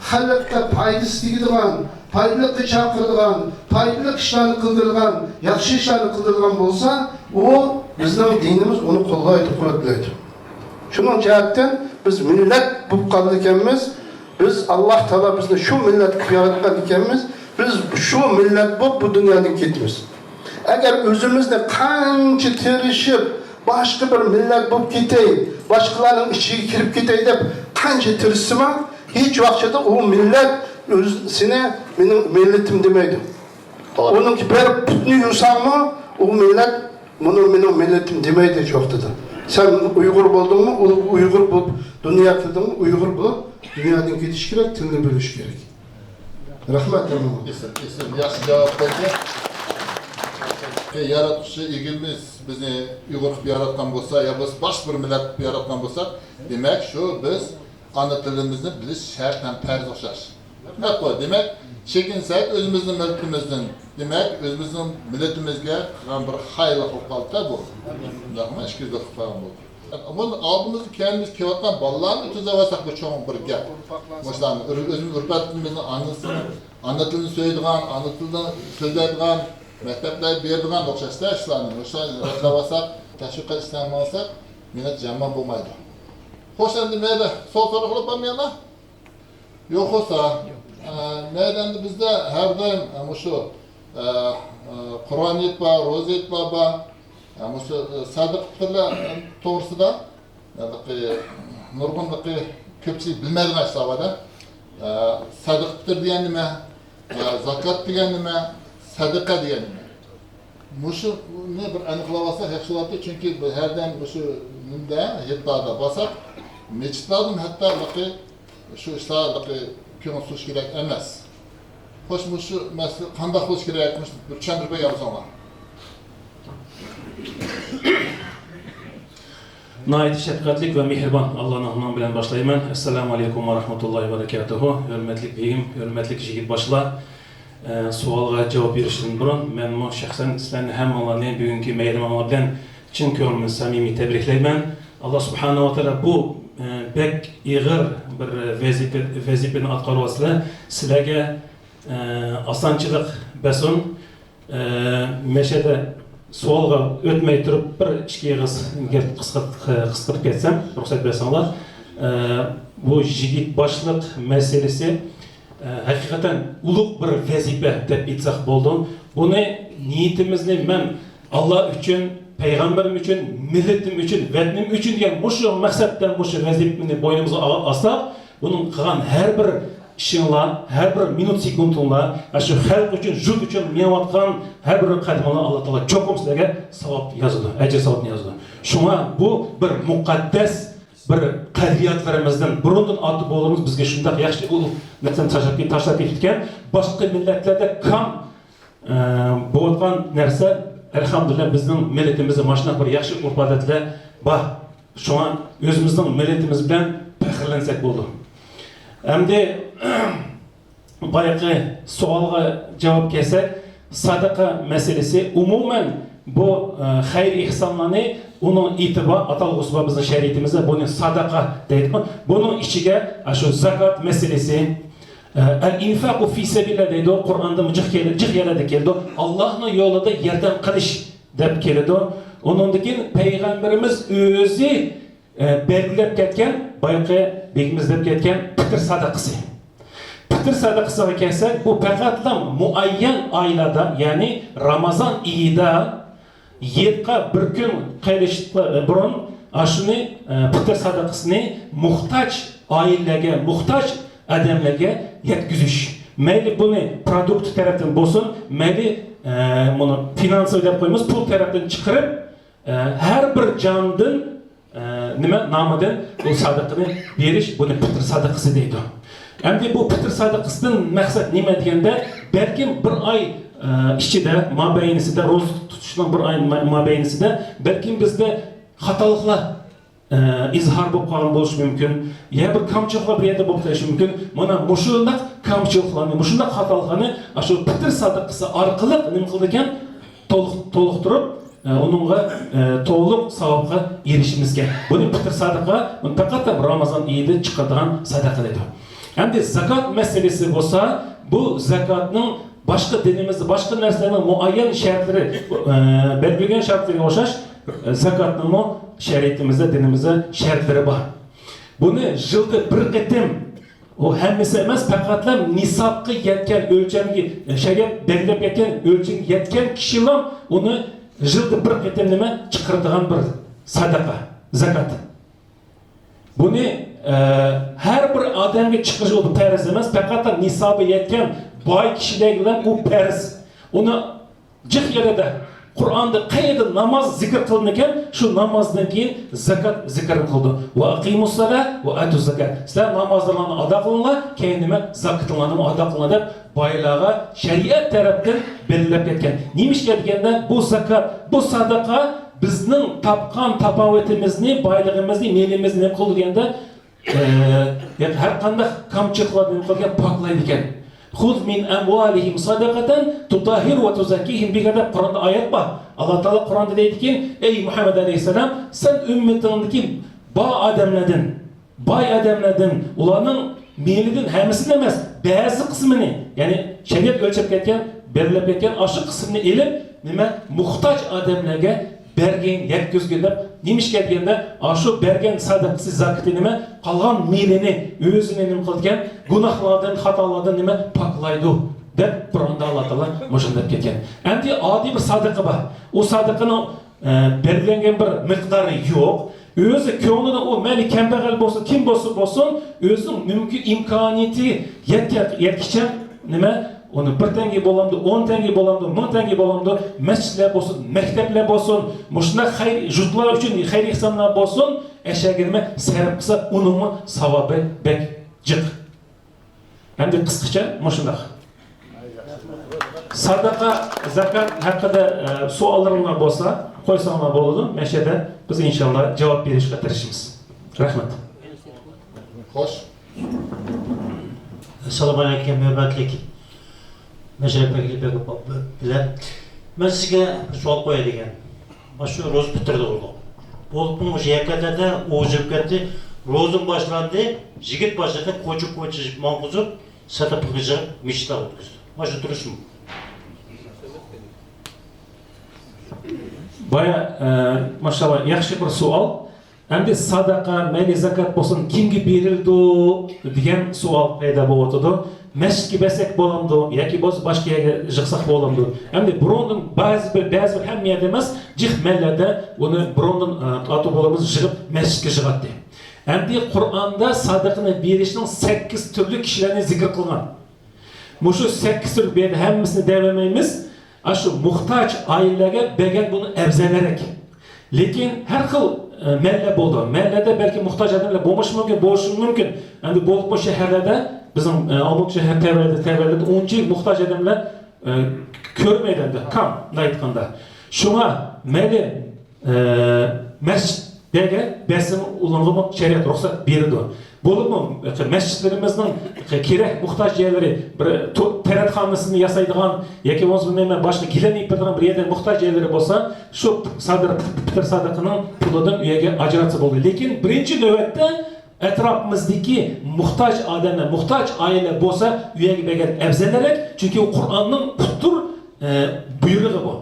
خەلققە پايدىسى تېگىدىغان، پايدىلىققا چاقىرىدىغان، پايدىلىق ئىشلارنى قىلدۇرىدىغان، ياخشى ئىشلارنى قىلدۇرىدىغان بولسا، ئۇ بىزنىڭ دىنىمىز ئۇنى قوللايدۇ، قۇۋۋەتلەيدۇ. شۇنىڭ جەھەتتىن بىز مىللەت بولۇپ قالىدىكەنمىز. بىز، ئاللاھ تائالا بىزنى شۇ مىللەت قىلىپ ياراتقان ئىكەنمىز. بىز شۇ مىللەت بولۇپ بۇ دۇنيادىن كېتىمىز. ئەگەر ئۆزىمىزنى قانچە تىرىشىپ، باشقا بىر مىللەت بولۇپ كېتەي، باشقىلارنىڭ ئىچىگە كىرىپ كېتەي دەپ قانچە تىرىشسىمۇ، ھېچ ۋاقىتتا ئۇ مىللەت ئۆز، سېنى مېنىڭ مىللىتىم دېمەيدۇ. توغرا. ئۇنىڭكى بېرىپ پۇتنى يۇساڭمۇ، ئۇ مىللەت بۇنى مېنىڭ مىللىتىم دېمەيدۇ ھېچ ۋاقتىدا. سەن ئۇيغۇر بولدۇڭمۇ؟ ئۇ ئۇيغۇر بولۇپ دۇنيا كىردىڭمۇ؟ ئۇيغۇر بولۇپ دۇنيادىن كېتىش كېرەك، تىلنى بىلىش كېرەك. رەھمەت، تامام. ئېسىل، ئېسىل، ياخشى جاۋاب بەردى. ياراتقۇچى ئىگىمىز بىزنى ئۇيغۇر قىلىپ ياراتقان بولسا، يا بولمىسا باشقا بىر مىللەت قىلىپ ياراتقان بولسا، دېمەك، شۇ بىز ئانا تىلىمىزنى بىلىش شەرت ھەم پەرز ئوخشاش. ھەق بار. دېمەك، چېكىنسەك ئۆزىمىزنىڭ مىللىتىمىزدىن، دېمەك، ئۆزىمىزنىڭ مىللىتىمىزگە قىلغان بىر خايىنلىق بولۇپ قالدى بۇ. شۇنداقمۇ؟ ئىككى يۈزلۈك قىلىپ قالغان بولدى. بۇ ئالدىمىزدا كەينىمىزگە كېلىۋاتقان بالىلارنى تۈزەۋالساق، بۇ چوڭ بىر گەپ. مۇشۇلارنى ئۆز-، ئۆزىمىز ئۆرپ-ئادىتىمىزنى، ئانىسىنى، ئانا تىلىنى سۆيىدىغان، ئانا تىلدا سۆزلەيدىغان، مەكتەپلەرگە بېرىدىغان ئوخشاشتا ئىشلارنى، مۇشۇلارنى رەتلەۋالساق، تەشۋىقات ئىشلىرىنى قىلساق، مېنىڭچە يامان بولمايدۇ. خوش، ئەمدى مەيلى، سوئال سوراقلار بارمۇ يەنە؟ يوق بولسا، ئە، مەيلى، ئەمدى بىزدە ھەر دائىم، ئە، مۇشۇ، ئە، ئە، قۇربان ھېيت بار، روزا ھېيتلار بار. ئە، مۇشۇ، ئە، سەدىقە پىتىرلار توغرىسىدا، ئە، نۇرغۇن كۆپچىلىك بىلمەيدىغان ئىشلار بار-دە. ئە، سەدىقە پىتىر دېگەن نېمە؟ ئە، زاكات دېگەن نېمە؟ سەدىقە دېگەن نېمە؟ مۇشۇنى بىر ئېنىقلاۋالساق ياخشى بولاتتى، چۈنكى بۇ ھەردەم مۇشۇ نېمىدە، ھېيتلاردا بارساق، مەسچىتلەردىمۇ ھەتتا ھېلىقى شۇ ئىشلارغا ھېلىقى كۆڭۈل سۇنۇش كېرەك ئەمەس. خوش، مۇشۇ مەسىلە قانداق بولۇشى كېرەك؟ مۇشۇنى بىر چۈشەندۈرۈپ بەرگەن بولساڭلار. ناھايىتى شەپقەتلىك ۋە مېھرىبان ئاللانىڭ نامى بىلەن باشلايمەن. ئەسسالامۇ ئەلەيكۇم ۋە رەھمەتۇللاھى ۋە بەرىكاتۇھۇ. ھۆرمەتلىك بېگىم، ھۆرمەتلىك يىگىت باشلار. ئە، سوئالغا جاۋاب بېرىشتىن بۇرۇن، مەنمۇ شەخسەن سىلەرنى ھەممىڭلارنى بۈگۈنكى مەيرىمىڭلار بىلەن چىن كۆڭلۈمدىن سەمىمىي تەبرىكلەيمەن. ئاللا سۇبھانەھۇ ۋە تائالا بۇ، ئە، بەك ئېغىر بىر ۋەزىپە، ۋەزىپىنى ئاتقارىۋاتىسىلەر. سىلەرگە، ئە، ئاسانچىلىق بەرسۇن. ئە، مەشەدە سوئالغا ئۆتمەي تۇرۇپ، بىر ئىككى ئېغىز گەپ قىسقارت-، قىسقىرتىپ كەتسەم، رۇخسەت بەرسەڭلار. ئە، بۇ يىگىت باشلىق مەسىلىسى، ئە، ھەقىقەتەن ئۇلۇغ بىر ۋەزىپە دەپ ئېيتساق بولىدۇ. بۇنى، نىيىتىمىزنى مەن ئاللا ئۈچۈن، پەيغەمبىرىم ئۈچۈن، مىللىتىم ئۈچۈن، ۋەتىنىم ئۈچۈن دېگەن مۇشۇ مەقسەتتە مۇشۇ ۋەزىپىنى بوينىمىزغا ئال-، ئالساق، بۇنىڭ قىلغان ھەر بىر ئىشىڭلار، ھەر بىر مىنۇت سېكۇنتۇڭلار، ئاشۇ خەلق ئۈچۈن، يۇرت ئۈچۈن مېڭىۋاتقان ھەر بىر قەدىمىڭلار ئاللا تائالا چوقۇم سىلەرگە ساۋاب يازىدۇ، ئەجىر ساۋابنى يازىدۇ. شۇڭا بۇ بىر مۇقەددەس بىر قەدرىياتلىرىمىزدىن، بۇرۇندىن ئاتا-بوۋىلىرىمىز بىزگە شۇنداق ياخشى ئۇلۇغ نەرسىنى تاشلاپ كېت-، تاشلاپ كېتىپتىكەن. باشقا مىللەتلەردە كام ئە، بولۇۋاتقان نەرسە، ئەلھەمدۇلىللا، بىزنىڭ مىللىتىمىزدە مانا شۇنداق بىر ياخشى ئۆرپ-ئادەتلەر بار. شۇڭا ئۆزىمىزنىڭ مىللىتىمىز بىلەن پەخىرلەنسەك بولىدۇ. ئەمدى بايىقى سوئالغا جاۋاب كەلسەك، ساداقە مەسىلىسى ئومۇمەن بۇ، ئە، خەير ئېھسانلارنى ئۇنىڭ ئېتى بار، ئاتالغۇسى بار بىزنىڭ شەرىئىتىمىزدە بۇنى ساداقە دەيدۇ. بۇنىڭ ئىچىگە، ئە، شۇ زاكات مەسىلىسى، ئە، ئەل ئىنفاقۇ فى سەبىلىللا دەيدۇ، قۇرئاندا جىق يەردە كېلىدۇ، ئاللانىڭ يولىدا ياردەم قىلىش دەپ كېلىدۇ. ئۇنىڭدىن كېيىن پەيغەمبىرىمىز ئۆزى ئە، بەلگىلەپ كەتكەن، بايىقى بېگىمىز دەپ كەتكەن پىتىر ساداقىسى. پىتىر ساداقىسىغا كەلسەك، بۇ پەقەتلا مۇئەييەن ئايلاردا، يەنى رامازان ئېيىدا يىلقا بىر كۈن قېلىشقا بۇرۇن ئاشۇنى، ئە، پىتىر ساداقىسىنى موھتاج ئائىلىلەرگە، موھتاج ئادەملەرگە يەتكۈزۈش. مەيلى بۇنى پرودۇكت تەرەپتىن بولسۇن، مەيلى، ئە، بۇنى فىنانسوۋىي دەپ قويىمىز، پۇل تەرەپتىن چىقىرىپ، ئە، ھەر بىر جاندىن، ئە، نېمە نامىدىن بۇ سادىقىنى بېرىش، بۇنى پىتىر سادىقىسى دەيدۇ. ئەمدى بۇ پىتىر سادىقىسىدىن مەقسەت نېمە دېگەندە، بەلكىم بىر ئاي، ئە، ئىچىدە، مابەينىسىدە، روزا تۇتۇشنىڭ بىر ئاي ما-، مابەينىسىدە بەلكىم بىزدە خاتالىقلار، ئە، ئىزھار بولۇپ قالغان بولۇشى مۇمكىن، يا بىر كامچىلىقلار بىر يەردە بولۇپ قېلىشى مۇمكىن. مانا مۇشۇنداق كامچىلىقلارنى، مۇشۇنداق خاتالىقلارنى ئاشۇ پىتىر سادىقىسى ئارقىلىق نېمە قىلىدىكەن؟ تولۇق-، تولۇقتۇرۇپ، ئە، ئۇنىڭغا، ئە، تولۇق ساۋابقا ئېرىشىمىزكەن. بۇنى پىتىر سادىقە، بۇنى پەقەت رامازان ئېيىدا چىقىدىغان سادىقە دەيدۇ. ئەمدى زاكات مەسىلىسى بولسا، بۇ زاكاتنىڭ باشقا دىنىمىزدا باشقا نەرسىلەرنىڭ مۇئەييەن شەرتلىرى، ئە، بەلگىلىگەن شەرتلىرىگە ئوخشاش، ئە، زاكاتنىڭمۇ شەرىئىتىمىزدە، دىنىمىزدە شەرتلىرى بار. بۇنى يىلدا بىر قېتىم ئۇ ھەممىسى ئەمەس، پەقەتلا نىسابقا يەتكەن ئۆلچەمگە، شەرىئەت بەلگىلەپ بەرگەن ئۆلچەمگە يەتكەن كىشىلا ئۇنى يىلدا بىر قېتىم نېمە چىقىرىدىغان بىر سەدەقە، زاكات. بۇنى، ئە، ھەر بىر ئادەمگە چىقىرىش ئۇ پەرز ئەمەس، پەقەتلا نىسابى يەتكەن باي كىشىلەرگىلا ئۇ پەرز. ئۇنى جىق يەردە، قۇرئاندا قەيەردە ناماز زىكىر قىلىنىدىكەن، شۇ نامازدىن كېيىن زاكات زىكرىنى قىلىدۇ. ۋە ئەقىمۇسسالا ۋە ئاتۇززاكات. سىلەر نامازلىرىڭلارنى ئادا قىلىڭلار، كېيىن نېمە؟ زاكىتىڭلارنى ئادا قىلىڭلار دەپ بايلارغا شەرىئەت تەرەپتىن بەلگىلەپ كەتكەن. نېمىشقا دېگەندە، بۇ زاكات، بۇ ساداقا بىزنىڭ تاپقان تاپاۋىتىمىزنى، بايلىقىمىزنى، مېلىمىزنى نېمە قىلىدۇ دېگەندە، ئە، يەنى ھەر قانداق كامچىلىقلارنى نېمە قىلىدىكەن؟ پاكلايدىكەن. خۇز مىن ئەمۋالىھىم سادەقەتەن تۇتەھھىرۇھۇم ۋە تۇزەككىھىم بىھا دەپ قۇرئاندا ئايەت بار. ئاللا تائالا قۇرئاندا دەيدىكەن، ئەي مۇھەممەد ئەلەيھىسسالام، سەن ئۈممىتىڭدىكى بار ئادەملەردىن، باي ئادەملەردىن، ئۇلارنىڭ مېلىدىن ھەممىسىنى ئەمەس، بەزى قىسمىنى، يەنى شەرىئەت ئۆلچەپ كەتكەن، بەلگىلەپ كەتكەن ئاشۇ قىسمىنى ئېلىپ، نېمە، موھتاج ئادەملەرگە بەرگىن، يەتكۈزگىن دەپ، نېمىشقا دېگەندە، ئاشۇ بەرگەن سادىقىسى، زاكىتى نېمە، قالغان مېلىنى ئۆزىنى نېمە قىلىدىكەن، گۇناھلاردىن، خاتالاردىن نېمە، پاكلايدۇ دەپ قۇرئاندا ئاللا تائالا مۇشۇنداق دەپ كەتكەن. ئەمدى ئاددىي بىر سادىقە بار. ئۇ سادىقىنىڭ، ئە، بەلگىلەنگەن بىر مىقدارى يوق. ئۆزى كۆڭلىدە ئۇ مەيلى كەمبەغەل بولسۇن، كىم بولسا بولسۇن، ئۆزىنىڭ مۇمكىن ئىمكانىيىتى يەتكە-، يەتكىچە نېمە، ئۇنى بىر تەڭگە بولامدۇ، ئون تەڭگە بولامدۇ، مىڭ تەڭگە بولامدۇ، مەسچىتلەر بولسۇن، مەكتەپلەر بولسۇن، مۇشۇنداق خەير، يۇرتلار ئۈچۈن خەير ئېھسانلار بولسۇن، ئەشەگە نېمە سەرپ قىلسا، ئۇنىڭمۇ ساۋابى بەك جىق. ئەمدى قىسقىچە مۇشۇنداق. ساداقا، زاكات ھەققىدە، ئە، سوئاللىرىڭلار بولسا، قويساڭلار بولىدۇ. مەشەدە بىز ئىنشاللا جاۋاب بېرىشكە تىرىشىمىز. رەھمەت. خوش. ئەسسالامۇ ئەلەيكۇم، ھۆرمەتلىك مەشرەپ ۋەكىلى بىلەن. مەن سىزگە بىر سوئال قوياي دېگەن. مانا شۇ روزا پىتىردە بولدۇق. بولۇپمۇ مۇشۇ يەكەنلەردە ئوۋچى بولۇپ كەتتى. روزىمۇ باشلاندى. يىگىت باشلىدى. كوچا كوچا ماڭغۇزۇپ، سەدەقە يىغىپ مىشىتلارغا ئۆتكۈزدى. مانا شۇ دۇرۇسمۇ؟ بايا، ئە، ماشائاللا، ياخشى بىر سوئال. ئەمدى ساداقە، مەيلى زاكات بولسۇن، كىمگە بېرىلىدۇ دېگەن سوئال پەيدا بولۇۋاتىدۇ. مەسچىتكە بەرسەك بولامدۇ ياكى بولسا باشقا يەرگە يىغساق بولامدۇ؟ ئەمدى بۇرۇندىن بەزى بىر، بەزى بىر ھەممە يەردە ئەمەس، جىق مەھەللىدە ئۇنى بۇرۇندىن، ئە، ئاتا-بوۋىلىرىمىز يىغىپ مەسچىتكە يىغاتتى. ئەمدى قۇرئاندا سادىقىنى بېرىشنىڭ سەككىز تۈرلۈك كىشىلەرنى زىكىر قىلغان. مۇشۇ سەككىز تۈرلۈك، بۇ يەردە ھەممىسىنى دەۋەرمەيمىز. ئاشۇ موھتاج ئائىلىلەرگە بەرگەن بۇنى ئەۋزەلرەك. لېكىن ھەر خىل، ئە، مەھەللە بولىدۇ. مەھەللىدە بەلكى موھتاج ئادەملەر بولمىشى مۇمكىن، بولۇشى مۇمكىن. ئەمدى بولۇپمۇ شەھەرلەردە، بىزنىڭ، ئە، ئالمۇتا شەھەر تەۋەلىرىدە، تەۋەلىرىدە ئۇنچىلىك موھتاج ئادەملەر، ئە، كۆرمەيدۇ ئەمدى، كام، مۇنداق ئېيتقاندا. شۇڭا مەيلى، ئە، مەسچىت دېگەن بەسىم ئۇلارغىمۇ شەرىئەت رۇخسەت بېرىدۇ. بولۇپمۇ مەسچىتلىرىمىزنىڭ كېرەك موھتاج يەرلىرى، بىر تو-، تەرەتخانىسىنى ياسايدىغان ياكى بولمىسا بىلمەيمەن باشقا گىلەم ئېلىپ بېرىدىغان بىر يەردە موھتاج يەرلىرى بولسا، شۇ سادىر پىتىر سادىقىنىڭ پۇلىدىن ئۇ يەرگە ئاجراتسا بولدى. لېكىن بىرىنچى نۆۋەتتە ئەتراپىمىزدىكى موھتاج ئادەملەر، موھتاج ئائىلە بولسا ئۇ يەرگە بەرگەن ئەۋزەلرەك، چۈنكى ئۇ قۇرئاننىڭ پۇتتۇر، ئە، بۇيرۇغى بۇ.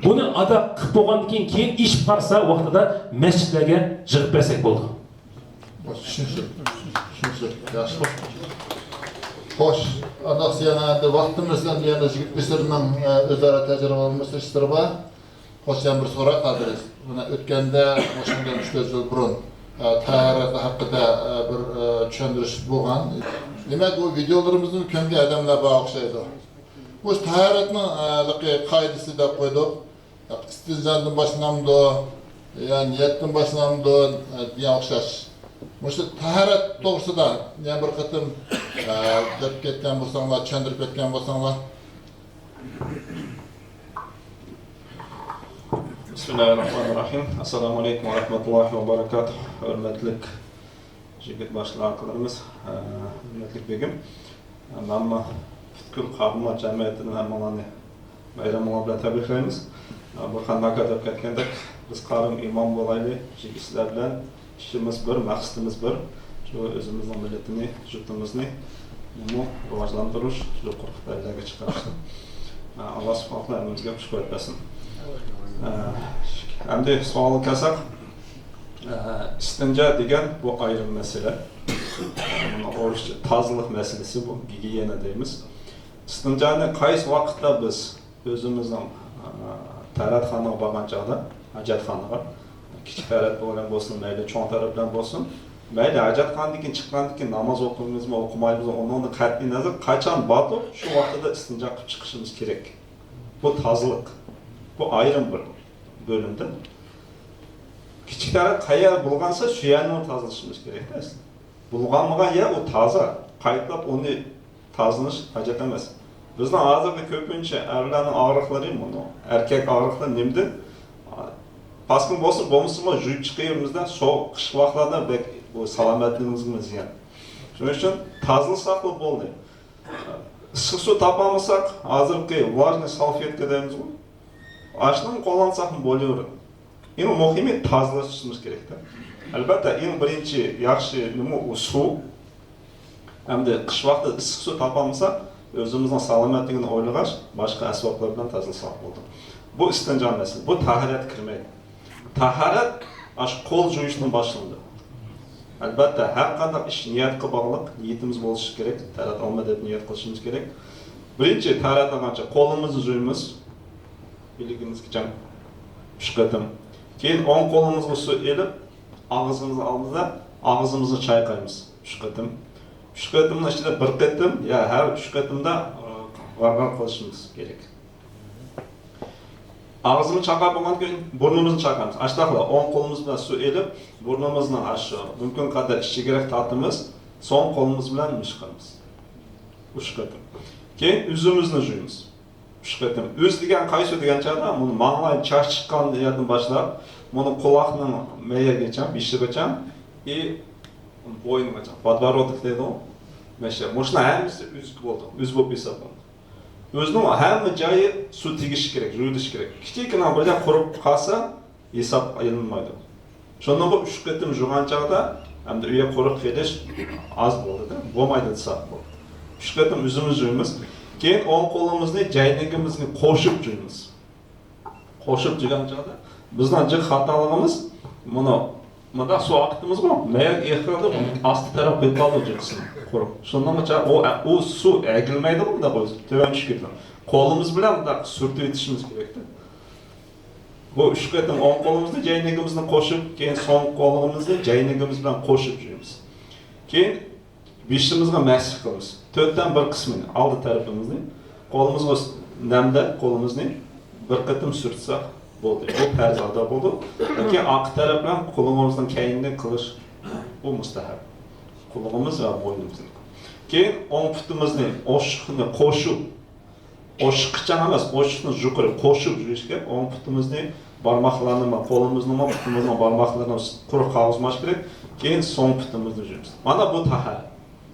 بۇنى ئادا قىلىپ بولغاندىن كېيىن، كېيىن ئېشىپ قالسا ۋاقتىدا مەسچىتلەرگە يىغىپ بەرسەك بولىدۇ. چۈشىنىشلىك، چۈشىنىشلىك، ياخشى. خوش، ئانداق يەنە ئەمدى ۋاقتىمىز ئەمدى يەنە يىگىت بىسىرنىڭ، ئە، ئۆزئارا تەجرىبە ئالمىشىشلىرى بار. خوش، يەنە بىر سوراق قالدى. مانا ئۆتكەندە، مۇشۇندىن ئۈچ تۆت يىل بۇرۇن، ئە، تاھارەت ھەققىدە، ئە، بىر، ئە، چۈشەندۈرۈش بولغان. دېمەك، ئۇ ۋىدېئولىرىمىزنى كۆرگەن ئادەملەر بار ئوخشايدۇ. بۇ تاھارەتنىڭ، ئە، ھېلىقى قائىدىسى دەپ قويدۇق. ئىستىنجادىن باشلىنامدۇ؟ يا نىيەتتىن باشلىنامدۇ؟ دېگەن ئوخشاش. مۇشۇ تاھارەت توغرىسىدا يەنە بىر قېتىم، ئە، دەپ كەتكەن بولساڭلار، چۈشەندۈرۈپ كەتكەن بولساڭلار. بىسمىللاھىررەھمانىررەھىم. ئەسسالامۇ ئەلەيكۇم ۋە رەھمەتۇللاھى ۋە بەرەكاتۇھ. ھۆرمەتلىك يىگىت باشلىق ئاكىلىرىمىز، ئە، ھۆرمەتلىك بېگىم، مەنمۇ پۈتكۈل قارىملار جەمئىيىتىدىن ھەممىڭلارنى بايرىمىڭلار بىلەن تەبرىكلەيمىز. ئە، بۇرھان ئاكا دەپ كەتكەندەك، بىز قارىم ئىمام بولايلى، چۈنكى سىلەر بىلەن ئىشىمىز بىر، مەقسىتىمىز بىر، شۇ ئۆزىمىزنىڭ مىللىتىنى، يۇرتىمىزنى راۋاجلاندۇرۇش، يۇقىرىقى پەللىلەرگە چىقىرىش. ئە، ئاللا سۇبھانەھۇ ھەممىمىزگە خۇش بەرسۇن. ئە، ئەمدى سوئالغا كەلسەك، ئىستىنجا دېگەن بۇ ئايرىم مەسىلە. بۇنى ئورۇسچە تازىلىق مەسىلىسى، بۇ گىگىيېنا دەيمىز. ئىستىنجانى قايسى ۋاقىتتا بىز ئۆزىمىزنىڭ، ئە، تەرەتخانىغا بارغان چاغدا، ھاجەتخانىغا، كىچىك تەرەت بىلەن بولسۇن، مەيلى چوڭ تەرەت بىلەن بولسۇن، مەيلى ھاجەتخانىدىن كېيىن چىققاندىن كېيىن ناماز ئوقۇيمىزمۇ، ئوقۇمايمىزمۇ، ئۇنىڭدىن قەتئىي نەزەر، قاچان باردۇق، شۇ ۋاقتىدا ئىستىنجا قىلىپ چىقىشىمىز كېرەك. بۇ تازىلىق. بۇ ئايرىم بىر بۆلۈمدە. كىچىك تەرەت قەيەر بۇلغانسا، شۇ يەرنى تازىلىشىمىز كېرەك ئەسلى. بۇلغانمىغان يەر ئۇ تازا، قايتىلاپ ئۇنى تازىلىنىش ھاجەت ئەمەس. بىزنىڭ ھازىرقى كۆپىنچە ئەرلەرنىڭ ئاغرىقلىرى مۇنۇ. ئەركەك ئاغرىقلىرى نېمىدىن؟ پاسكىنا بولسۇن، بولمىسىمۇ يۇيۇپ چىقىۋېرىمىزدە، سوغۇق قىش ۋاقىتلاردا بەك بۇ سالامەتلىكىمىزگە زىيان. شۇنىڭ ئۈچۈن تازىلىساقلا بولدى. ئىسسىق سۇ تاپالمىساق، ھازىرقى ۋلاژنىي سالفېتكا دەيمىزغۇ؟ ئاشۇنى قوللانساقمۇ بولۇۋېرىدۇ. ئەڭ مۇھىمى تازىلىشىمىز كېرەكتە. ئەلۋەتتە، ئەڭ بىرىنچى ياخشى نېمە ئۇ سۇ. ئەمدى قىش ۋاقتىدا ئىسسىق سۇ تاپالمىساق، ئۆزىمىزنىڭ سالامەتلىكىنى ئويلىغاچ، باشقا ئەسۋابلار بىلەن تازىلىساق بولىدۇ. بۇ ئىستىنجا مەسىلىسى. بۇ تاھارەتكە كىرمەيدۇ. تاھارەت ئاشۇ قول جۇيۇشتىن باشلىنىدۇ. ئەلۋەتتە، ھەر قانداق ئىش نىيەتكە باغلىق، نىيىتىمىز بولۇشى كېرەك، تەرەت ئالىمەن دەپ نىيەت قىلىشىمىز كېرەك. بىرىنچى، تەرەت ئالغانچە قولىمىزنى جۇيىمىز، بىلىكىمىزگىچە ئۈچ قېتىم. كېيىن ئوڭ قولىمىزغا سۇ ئېلىپ، ئاغزىمىزغا ئالىمىز-دە، ئاغزىمىزنى چايقايمىز ئۈچ قېتىم. ئۈچ قېتىمنىڭ ئىچىدە بىر قېتىم يا ھەر ئۈچ قېتىمدا، ئى، غارغار قىلىشىمىز كېرەك. ئاغزىمىزنى چايقاپ بولغاندىن كېيىن بۇرنىمىزنى چايقايمىز. ئاشۇنداقلا ئوڭ قولىمىز بىلەن سۇ ئېلىپ، بۇرنىمىزنى ئاشۇ مۇمكىن قەدەر ئىچىگىرەك تارتىمىز، سول قولىمىز بىلەن مىشقىمىز. ئۈچ قېتىم. كېيىن ئۆزىمىزنى جۇيىمىز. ئۈچ قېتىم. ئۆز دېگەن قايسى دېگەن چاغدا، مۇنۇ ماڭلاي چاچ چىققان يەردىن باشلاپ، مۇنۇ قۇلاقنىڭ مەيەرگىچە، بېشىغىچە، ئى، بوينىغىچە، подбородок دەيدۇ. مۇشۇ، مۇشۇنىڭ ھەممىسى ئۆزگە بولىدۇ، ئۆز بولۇپ ھېسابلىنىدۇ. ئۆزىنىڭ ھەممە جايى سۇ تېگىشى كېرەك، جۇيۇلۇشى كېرەك. كىچىككىنە بىر جاي قۇرۇپ قالسا، ھېساب ئېلىنمايدۇ. شۇندىغۇ ئۈچ قېتىم جۇغان چاغدا، ئەمدى ئۆيگە قۇرۇق قېلىش ئاز بولدى-دە، بولمايدۇ دېسەك بولدى. ئۈچ قېتىم ئۆزىمىز جۇيىمىز. كېيىن ئوڭ قولىمىزنى جەينىكىمىزگە قوشۇپ جۇيىمىز. قوشۇپ جۇيغان چاغدا بىزنىڭ جىق خاتالىقىمىز، مۇنۇ مۇنداق سۇ ئاقىتىمىزغۇ، مەيەر ئېقىلدى، ئاستى تەرەپ قويۇپ قالدى جىقىسىنى قۇرۇق. شۇنداقمۇ چا-، ئۇ، ئۇ سۇ ئەگىلمەيدىغۇ، مۇنداق ئۆزى تۆۋەن چۈشۈپ كېتىدۇ. قولىمىز بىلەن مۇنداق سۈرتۈۋېتىشىمىز كېرەكتە. بۇ ئۈچ قېتىم ئوڭ قولىمىزنى جەينىكىمىزنى قوشۇپ، كېيىن سول قولىمىزنى جەينىكىمىز بىلەن قوشۇپ جۇيىمىز. كېيىن بېشىمىزغا مەسىح قىلىمىز. تۆتتىن بىر قىسمىنى، ئالدى تەرىپىمىزنى، قولىمىزغا نەمدە قولىمىزنى بىر قېتىم سۈرتسەك بولدى. بۇ پەرز ئادا بولدى. لېكىن ئارقا تەرەپ بىلەن قۇلىقىمىزنىڭ كەينىنى قىلىش، بۇ مۇستەھەب. قۇلىقىمىز ۋە بوينىمىزنى. كېيىن ئوڭ پۇتىمىزنى، ئوشۇقنى قوشۇپ، ئوشۇققىچە ئەمەس، ئوشۇقنى يۇقىرى قوشۇپ يۈرۈشكە، ئوڭ پۇتىمىزنى بارماقلارنىمۇ، قولىمىزنىمۇ، پۇتىمىزنىڭ بارماقلىرىنى قۇرۇق قاغا يۇيۇش كېرەك. كېيىن سوڭ پۇتىمىزنى يۇيىمىز. مانا بۇ تاھارەت.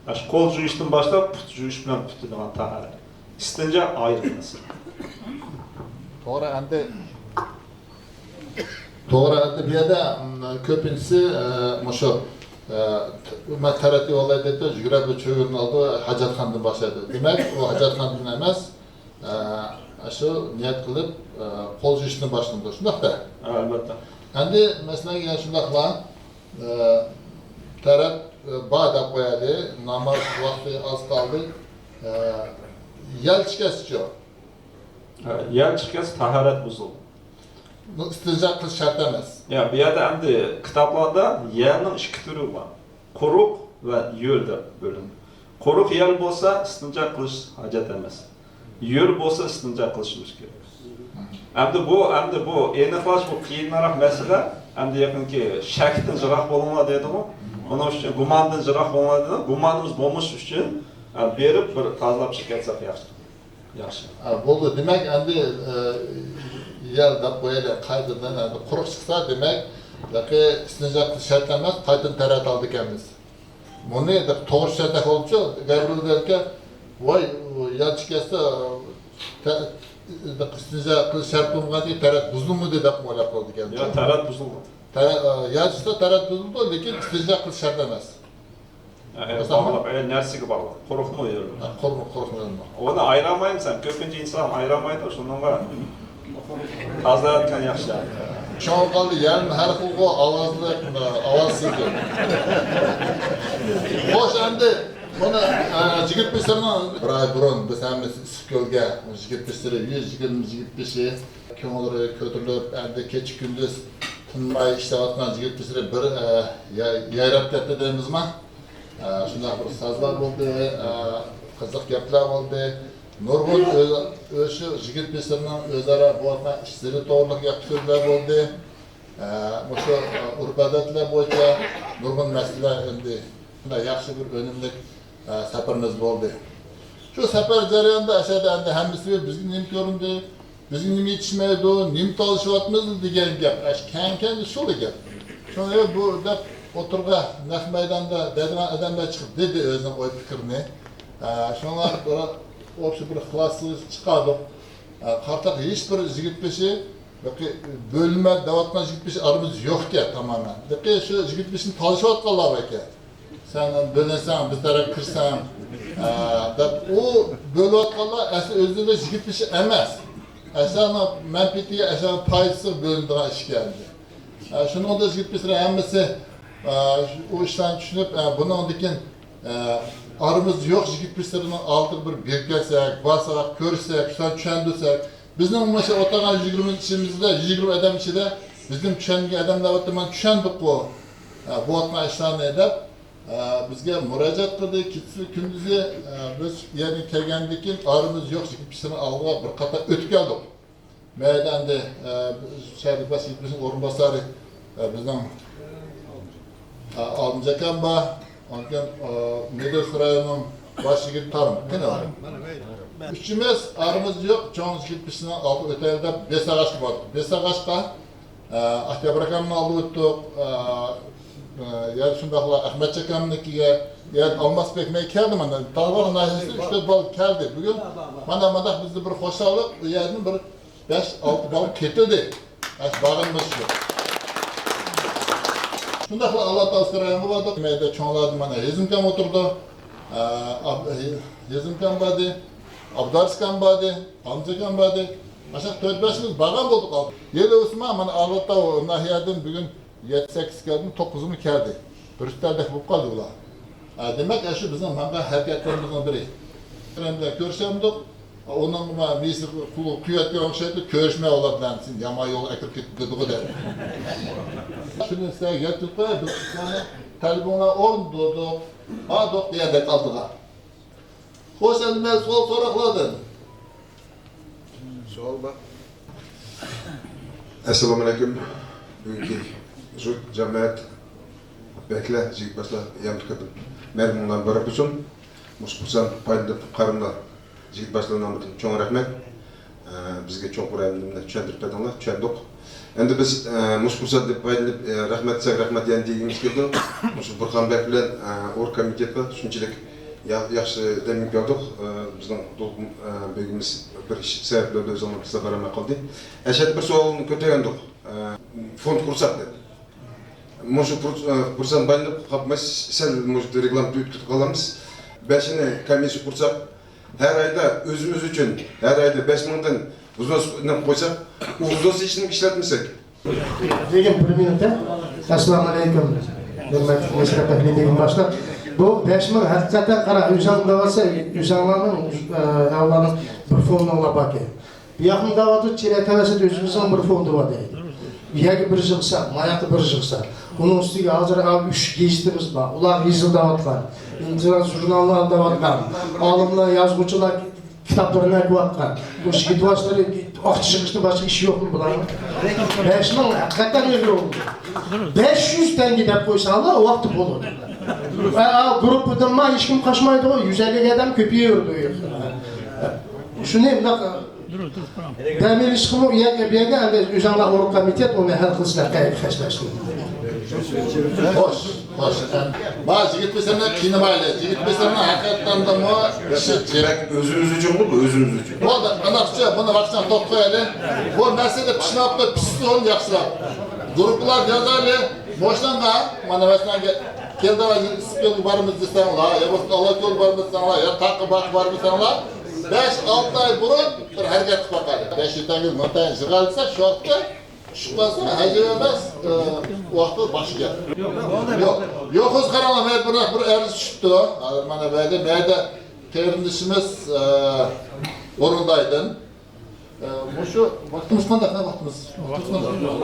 ئاشۇ قول يۇيۇشتىن باشلاپ پۇت يۇيۇش بىلەن پۈتىدىغان تاھارەت. ئىستىنجا ئايرىلمىسۇن. توغرا، ئەمدى، توغرا، ئەمدى بۇ يەردە، م، كۆپىنچىسى، ئە، مۇشۇ، ئە، مەن تەرەت يۇيالاي دەپتۇ، يۈگۈرۈپ بىر چۆگۈرۈنى ئالىدۇ، ھاجەتخانىدىن باشلايدۇ. دېمەك، ئۇ ھاجەتخانىدىن ئەمەس، ئە، شۇ نىيەت قىلىپ، ئە، قول يۇيۇشتىن باشلىنىدۇ، شۇنداق-دە؟ ھە، ئەلۋەتتە. ئەمدى، مەسىلەن، يەنە شۇنداقلا، ئە، تەرەت، ئە، بار دەپ قويايلى، ناماز ۋاقتى ئاز قالدى. ئە، يەل چىقىپ كەتسىچۇ؟ ھە، يەل چىقىپ كەتسە تاھارەت بۇزۇلدى. بۇ ئىستىنجا قىلىش شەرت ئەمەس. يا، بۇ يەردە ئەمدى كىتابلاردا يەلنىڭ ئىككى تۈرى بار. قۇرۇق ۋە ھۆل دەپ بۆلۈنىدۇ. قۇرۇق يەل بولسا ئىستىنجا قىلىش ھاجەت ئەمەس. ھۆل بولسا ئىستىنجا قىلىشىمىز كېرەك. ئەمدى بۇ، ئەمدى بۇ ئېنىقلاش بۇ قىيىنراق مەسىلە. ئەمدى يېقىنكى شەكتىن يىراق بولۇڭلار دەيدىغۇ. ئۇنىڭ ئۈچۈن گۇماندىن يىراق بولۇڭلار دەيدىغۇ. گۇمانىمىز بولمىش ئۈچۈن، ئە، بېرىپ بىر تازىلاپ چىقىپ كەتسەك ياخشى. ياخشى. ھە، بولدى. دېمەك، ئەمدى، ئە، يەل دەپ قويايلى، قايتىدىن ئەمدى قۇرۇق چىقسا، دېمەك، ياكى ئىستىنجا قىلىش شەرت ئەمەس، قايتىدىن تەرەت ئالىدىكەنمىز. بۇنى دەپ توغرا چۈشەنسەك بولىدىچۇ، گەۋرىل دەركەن، ۋاي، يەل چىقىپ كەتسە، تە-، ئىستىنجا قىلىش شەرت بولمىغاندىكىن تەرەت بۇزۇلمىدى دەپ ئويلاپ قالىدىكەن. يا، تەرەت بۇزۇلمىدى. تەرە-، ئە، يەل چىقسا تەرەت بۇزۇلىدۇ، لېكىن ئىستىنجا قىلىش شەرت ئەمەس. ھە، ھە، بىلىسەنمۇ؟ باغلاپ، ئە، نەرسىگە باغلاپ. قۇرۇقمۇ يەلمۇ؟ ھە، قۇرۇقمۇ، قۇرۇقمۇ يەلمۇ؟ ئۇنى ئايرالمايمىز ھەم، كۆپىنچە ئىنسان ئايرالمايدۇ، شۇنىڭغا تازىلاۋەتكەن ياخشى. شۇڭا قالدى، يەلمۇ ھەر خىلغۇ، ئاۋازلىق، ئاۋازسىزدۇر. خوش، ئەمدى بۇنى، ئە، جىگىت بېشىنىڭ بىر ئاي بۇرۇن بىز ھەممىسى ئىسسىقكۆلگە، جىگىت بېشى، يۈز يىگىرمە جىگىت بېشى، كۆڭۈللىرى كۆتۈرۈلۈپ، ئەمدى كېچە-كۈندۈز تىنماي ئىشلەۋاتقان جىگىت بېشىلىرى بىر، ئە، ياي-، يايراپ كەتتى دەيمىزما؟ ئە، شۇنداق بىر سازلار بولدى، ئە، قىزىق گەپلەر بولدى. نۇرغۇن ئۆز-، ئۆ-، شۇ جىگىت بېشىلىرىنىڭ ئۆزئارا بولغان ئىشلىرى توغرىلىق گەپ سۆزلەر بولدى. ئە، مۇشۇ، ئە، ئۇرپ-ئادەتلەر بويىچە نۇرغۇن مەسىلىلەر ئەمدى شۇنداق ياخشى بىر ئۈنۈملۈك، ئە، سەپىرىمىز بولدى. شۇ سەپەر جەريانىدا ئەشەدە ئەمدى ھەممىسى بىزگە نېمە كۆرۈندى؟ بىزگە نېمە يېتىشمەيدۇ، نېمە تالىشىۋاتىمىز دېگەن گەپ. ئەش-، كەڭ-كەڭ شۇلا گەپ. شۇڭا بۇ دەپ ئوتتۇرىغا نەق مەيداندا دەيدىغان ئادەملەر چىقىپ دېدى ئۆزىنىڭ ئوي پىكرىنى. ئە، شۇڭا بىر ئوبشىي بىر خۇلاسە چىقاردۇق. ئە، قارىساق ھېچ بىر يىگىت بېشى، ياكى بۆلمە دەۋاتقان يىگىت بېشى ئارىمىزدا يوق ئىكەن تامامەن. ياكى شۇ يىگىت بېشىنى تالىشىۋاتقانلار بار ئىكەن. سەن بۆلۈنسەڭ، بىز تەرەپ كىرسەڭ، ئە، دەپ ئۇ بۆلۈۋاتقانلار ئەسلى ئۆزلىرى يىگىت بېشى ئەمەس. ئەشەنىڭ مەنپىئىتىگە، ئەشەنىڭ پايدىسىغا بۆلۈنىدىغان ئىش ئىكەن. ئە، شۇنىڭدا يىگىت بېشىلىرى ھەممىسى، ئە، ئۇ ئىشلارنى چۈشىنىپ، ئە، بۇنىڭدىن كېيىن، ئە، ئارىمىزدا يوق يىگىت بېشىلىرىنىڭ ئالدىغا بىر بېرىپ كەلسەك، بارساق، كۆرۈشسەك، شۇلارنى چۈشەندۈرسەك، بىزنىڭ مۇشۇ ئولتۇرغان يىگىرمە ئىچىمىزدە، يىگىرمە ئادەم ئىچىدە بىزدىن چۈشەنگەن ئادەملەر بار، مانا چۈشەندۇققۇ، ئە، بولۇۋاتقان ئىشلارنى دەپ، ئە، بىزگە مۇراجىئەت قىلدى. كېچىسى كۈندۈزى، ئە، بىز يەنە كەلگەندىن كېيىن ئارىمىز يوق يىگىت بېشىلىرىنىڭ ئالدىغا بىر قاتار ئۆتۈپ كەلدۇق. مەيلى ئەمدى، ئە، شەھەرلىك باش يىگىت بېشىنىڭ ئورۇنباسارى، ئە، بىزنىڭ، ئە، ئالىمجان ئاكام بار. ئاندىن كېيىن، ئە، مىدىر سارىيىنىڭ باش يىگىتى تارىم. قېنى ئۇ؟ ئۈچىمىز ئارىمىزدا يوق، چوڭ يىگىت بېشىنىڭ ئالدىغا ئۆتەيلى دەپ بېساغاچقا باردۇق. بېساغاچقا، ئە، ئاكبەر ئاكامنىڭ ئالدىغا ئۆتتۇق. ئە، ئە، يەنە شۇنداقلا ئەخمەتجان ئاكامنىڭكىگە، يەنە ئالماس بەكمەي كەلدى مانا. تالغار ناھىيەسىدىن ئۈچ تۆت بالا كەلدى. بۈگۈن مانا مانداق بىزدە بىر خۇشاللىق، ئۇ يەردىن بىر بەش، ئالتە بالا كېتىلدى. ئەش بارغىنىمىز شۇ. شۇنداقلا ئاللا تائالا رايونغا باردۇق. مەيدە چوڭلاردىن مانا ھېزىمكام ئولتۇرىدۇ. ئە، ئاب-، ھېزىمكام باردى. ئابدارىسكام باردى. ئامزىكام باردى. ئاشۇ تۆت بەشىمىز بارغان بولدۇق ئالدى. يېلى ئۇسمان مانا ئالاتاۋ ناھىيەدىن بۈگۈن يەتتە سەككىز كەلدى، توققۇزىمۇ كەلدى. بىر ئۈستەلدەك بولۇپ قالدى ئۇلار. ئە، دېمەك، ئەشۇ بىزنىڭ ماڭغان ھەرىكەتلىرىمىزنىڭ بىرى. بىلەن كۆرۈشەمدۇق. ئۇنىڭ مىيىسى قۇيۇۋەتكەن ئوخشايدۇ، كۆرۈشمەي ئۇلار بىلەن سېنى يامان يولغا ئەكىرىپ كېتىدىغۇ دەپ. شۇنى سىلەرگە يەتكۈزۈپ قوياي، بىز سىلەرنى تەلىپىڭلار ئورنىدۇردۇق، باردۇق دېگەندەك ئالدىغا. خوش، ئەمدى مەن سوئال سوراقلاردىن. سوئال بار. ئەسسالامۇئەلەيكۇم. بۈگۈنكى زور جامائەت، بەگلەر، يىگىت باشلار، يامتۇ كۆپۈن مەرھىمىڭلار مۇبارەك بولسۇن. مۇشۇ پۇرسەتتىن پايدىلىنىپ قارىملار، يىگىت باشلار نامىدىن چوڭ رەھمەت. ئە، بىزگە چوڭقۇر ئەمدى چۈشەندۈرۈپ بەردىڭلار، چۈشەندۇق. ئەمدى بىز، ئە، مۇشۇ پۇرسەتنى پايدىلىنىپ، ئە، رەھمەت دېسەك، رەھمەت يەنە دېگۈمىز كېلىدۇ. مۇشۇ بۇرخان بەگ بىلەن، ئە، ئورگ كومىتېتقا شۇنچىلىك يا-، ياخشى دەم ئېلىپ كەلدۇق. ئە، بىزنىڭ دولقۇن، ئە، بېگىمىز بىر ئىش سەۋەبلەردىن ئۆزىنىڭ بىزلەر بارالماي قالدى. ئەشەدە بىر سوئالنى كۆتۈرگەندۇق. ئە، فوند قۇرساق دەپ. مۇشۇ پۇر-، ئە، پۇرسەتنى پايدىلىنىپ قاپماي سەل مۇشۇ رېكلامىنى ئۆتكۈزۈپ قالىمىز. بەشىنى كومىسسىيە قۇرساق، ھەر ئايدا ئۆزىمىز ئۈچۈن ھەر ئايدا بەش مىڭدىن ۋزوس ئېلىپ قويساق، ئۇ ۋزوس ھېچنېمە ئىشلەتمىسەك. دېگىن بىر مىنۇت. ئەسسالامۇ ئەلەيكۇم. ھۆرمەتلىك مەشرەپ ئەھلى دېگىن باشلىق. بۇ بەش مىڭ ھەقىقەتەن قارا، ئۆزەڭ دەۋاتسا، ئۆزەڭلارنىڭ، ئە، ئەھۋالىنىڭ بىر فوندۇڭلار باركەن. بۇ ياقنى دەۋاتىدۇ، چېرەك تەۋەسىدە ئۆزىمىزنىڭ بىر فوندى بار دەيدۇ. بۇ يەرگە بىر يىغسا، ماياققا بىر يىغسا. ئۇنىڭ ئۈستىگە ھازىر ئا، ئۈچ گېزىتىمىز بار. ئۇلار ھېزىل دەۋاتقان. ئىنتىزام ژۇرناللار دەۋاتقان. ئالىملار، يازغۇچىلار كىتابلىرىنى ئەكىۋاتقان. بۇ يىگىت باشلىرى ئاقچا يىغىشتىن باشقا ئىشى يوقمۇ بۇلارنىڭ؟ بەش مىڭ ھەقىقەتەن ئېغىر بولدى. بەش يۈز تەڭگە دەپ قويساڭلار، ۋاقتى بولىدۇ. ئا، ئا، گۇرۇپپىدىنمۇ ھېچكىم قاچمايدىغۇ، يۈز ئەللىك ئادەم كۆپىيىۋېرىدۇ. شۇنى مۇنداق دەم ئېلىشقىمۇ ئۇ يەرگە، بۇ يەرگە ئەمدى ئۆزۈڭلار ئورۇق كومىتېت ئۇنى ھەل قىلسىلەر، قەيەرگە خەجلەشنى. خوش، خوش. ما يىگىت بېسەمنى قىينىمايلى. يىگىت بېسەمنى ھەقىقەتەندىمۇ ئىشى جىق. ئۆزىمىز ئۈچۈنغۇ، بۇ ئۆزىمىز ئۈچۈن. بولدى، ئانداقچە بۇنى ۋاقتىدا توختايلى. بۇ مەسىلە پىشماپتۇ، پىشسۇن ياخشىراق. گۇرۇپپىلاردا يازايلى. مۇشۇنىڭغا، مانا مەسىلەن، كەلدى ئىسسىق كۆلگە بارىمىز دېسەڭلار، يا بولمىسا ئالا كۆلگە بارىمىز دېسەڭلار، يا تاققا باققا بارىمىز دېسەڭلار، بەش ئالتە ئاي بۇرۇن بىر ھەرىكەت قىلىپ باقايلى. بەش يۈز تەڭگە مىڭ تەڭگە يىغالىسا، شۇ ۋاقىتتا چىقماسا، ھەجەپ ئەمەس، ئە، ۋاقتى باشقا گەپ. يوق، يوق، ھۆرمەتلىك قاراڭلار، مەن بىر، بىر ئەرز چۈشۈپتۇ. ھازىر مانا بەدە، مەدە قېرىندىشىمىز، ئە، ئورۇندايدىن. ئە، مۇشۇ ۋاقتىمىز قانداق، ۋاقتىمىز؟ ۋاقتىمىز قانداق؟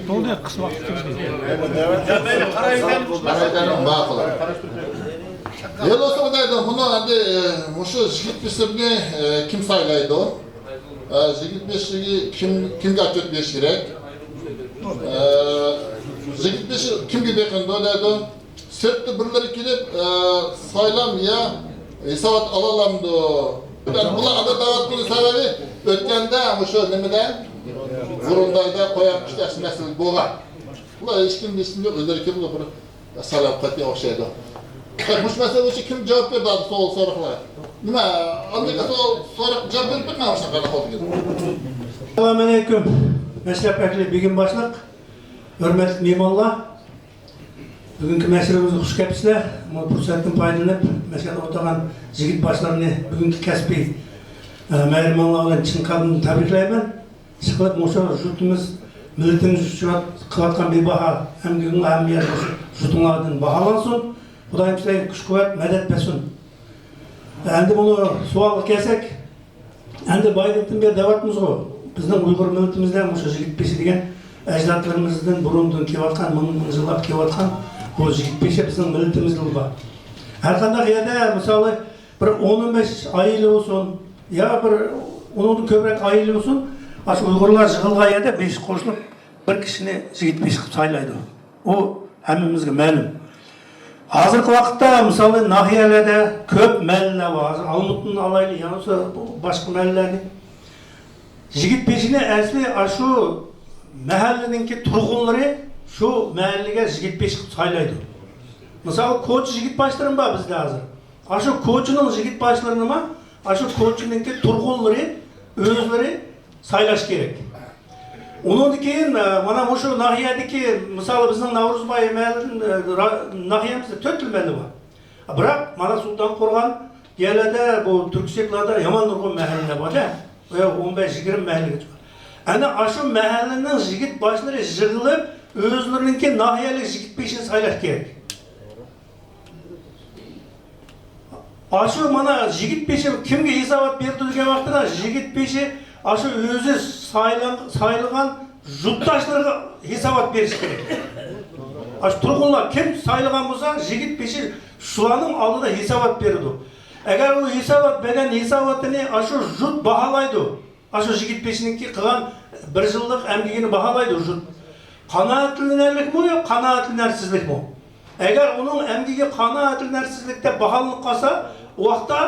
بولدى، قىس ۋاقتى كىردى. قارايدىن ماقۇل. ھېلىسى دەيدۇ، بۇنى ئەمدى، ئە، مۇشۇ يىگىت بېسىمنى، ئە، كىم سايلايدۇ؟ ئە، يىگىت بېشىغا كىم، كىمگە ئاتچوت بېرىش كېرەك؟ ئە، يىگىت بېشى كىمگە بېقىنىدۇ دەيدۇ. سىرتتا بىرلىرى كېلىپ، ئە، سايلام يا ھېسابات ئالالامدۇ؟ بۇلار ئادا دەۋاتقىنى سەۋەبى ئۆتكەندە مۇشۇ نېمىدە، بۇرۇندايدا قوياق ئىشلەش مەسىلىسى بولغان. بۇلار ھېچكىم، ھېچكىمگە ئۆزلىرى كېلىدۇ بىر سايلام قېتى ئوخشايدۇ. مۇشۇ مەسىلە بويىچە كىم جاۋاب بېرىدۇ سوئال سوراقلار؟ نېمە، ئالدىنقى سوئال سوراق جاۋاب بېرىپ بېقىڭ، مۇشۇنى قانداق بولدى؟ ئەسسالامۇ ئەلەيكۇم. مەشرەپ ئەھلى، بېگىم باشلىق، ھۆرمەتلىك مېھمانلار. بۈگۈنكى مەشرىپىمىزگە خۇش كەپسىلەر. بۇ پۇرسەتتىن پايدىلىنىپ، مەشرەپتە ئولتۇرغان يىگىت باشلارنى بۈگۈنكى كەسپىي، ئە، مەھرىمانلار بىلەن چىن قەلبىمدىن تەبرىكلەيمەن. ئىشقىلىپ مۇشۇ يۇرتىمىز، مىللىتىمىز ئۈچۈن قىلىۋاتقان بىباھا ئەمگىكىڭلار ھەممە يەردە مۇشۇ يۇرتۇڭلاردىن باھالانسۇن. خۇدايىم سىلەرگە كۈچ-قۇۋۋەت، مەدەت بەرسۇن. ئەمدى بۇنى سوئالغا كەلسەك، ئەمدى بايىنلىقتىن بېرى دەۋاتىمىزغۇ، بىزنىڭ ئۇيغۇر مىللىتىمىزدە مۇشۇ يىگىت بېشى دېگەن ئەجدادلىرىمىزدىن بۇرۇندىن كېلىۋاتقان، مىڭ، مىڭ يىللاپ كېلىۋاتقان بۇ يىگىت بېشى بىزنىڭ مىللىتىمىزدىلا بار. ھەر قانداق يەردە، مىسالى، بىر ئون، ئون بەش ئائىلە بولسۇن، يا بىر ئۇنىڭدىن كۆپرەك ئائىلە بولسۇن، ئاشۇ ئۇيغۇرلار يىغىلغان يەردە بېشى قوشۇلۇپ، بىر كىشىنى يىگىت بېشى قىلىپ سايلايدۇ. ئۇ ھەممىمىزگە مەلۇم. ھازىرقى ۋاقىتتا، مىسالى، ناھىيەلەردە كۆپ مەھەللىلەر بار. ھازىر ئالمۇتىنى ئالايلى، يا بولمىسا باشقا مەھەللىلەرنى. يىگىت بېشىنى ئەسلى ئاشۇ مەھەللىنىڭكى تۇرغۇنلىرى شۇ مەھەللىگە يىگىت بېشى قىلىپ سايلايدۇ. مىسالى، كوچا يىگىت باشلىرىمۇ بار بىزدە ھازىر. ئاشۇ كوچىنىڭ يىگىت باشلىرىنىمۇ ئاشۇ كوچىنىڭكى تۇرغۇنلىرى ئۆزلىرى سايلاش كېرەك. ئۇنىڭدىن كېيىن، ئە، مانا مۇشۇ ناھىيەدىكى، مىسالى، بىزنىڭ ناۋرۇزباي مەھەللىدىن، ئە، را-، ناھىيەمىزدە تۆت خىل مەھەللە بار. بىراق مانا سۇلتانقورغان يەرلەردە، بۇ تۈركچىلىكلاردا يامان نۇرغۇن مەھەللىلەر بار-دە. ئۇ يەر ئون بەش، يىگىرمە مەھەللىگىچە بار. ئەنە ئاشۇ مەھەللىنىڭ يىگىت باشلىرى يىغىلىپ، ئۆزلىرىنىڭكى ناھىيەلىك يىگىت بېشىنى سايلاش كېرەك. ئاشۇ مانا يىگىت بېشى كىمگە ھېسابات بېرىدۇ دېگەن ۋاقتىدا، يىگىت بېشى ئاشۇ ئۆزى سايلان-، سايلىغان يۇرتداشلىرىغا ھېسابات بېرىشى كېرەك. ئاشۇ تۇرغۇنلار كىم سايلىغان بولسا، يىگىت بېشى شۇلارنىڭ ئالدىدا ھېسابات بېرىدۇ. ئەگەر ئۇ ھېسابات بەرگەن ھېساباتىنى ئاشۇ يۇرت باھالايدۇ. ئاشۇ يىگىت بېشىنىڭكى قىلغان بىر يىللىق ئەمگىكىنى باھالايدۇ يۇرت. قانائەتلىنەرلىكمۇ يا قانائەتلىنەرسىزلىكمۇ؟ ئەگەر ئۇنىڭ ئەمگىكى قانائەتلىنەرسىزلىك دەپ باھالىنىپ قالسا، ئۇ ۋاقىتتا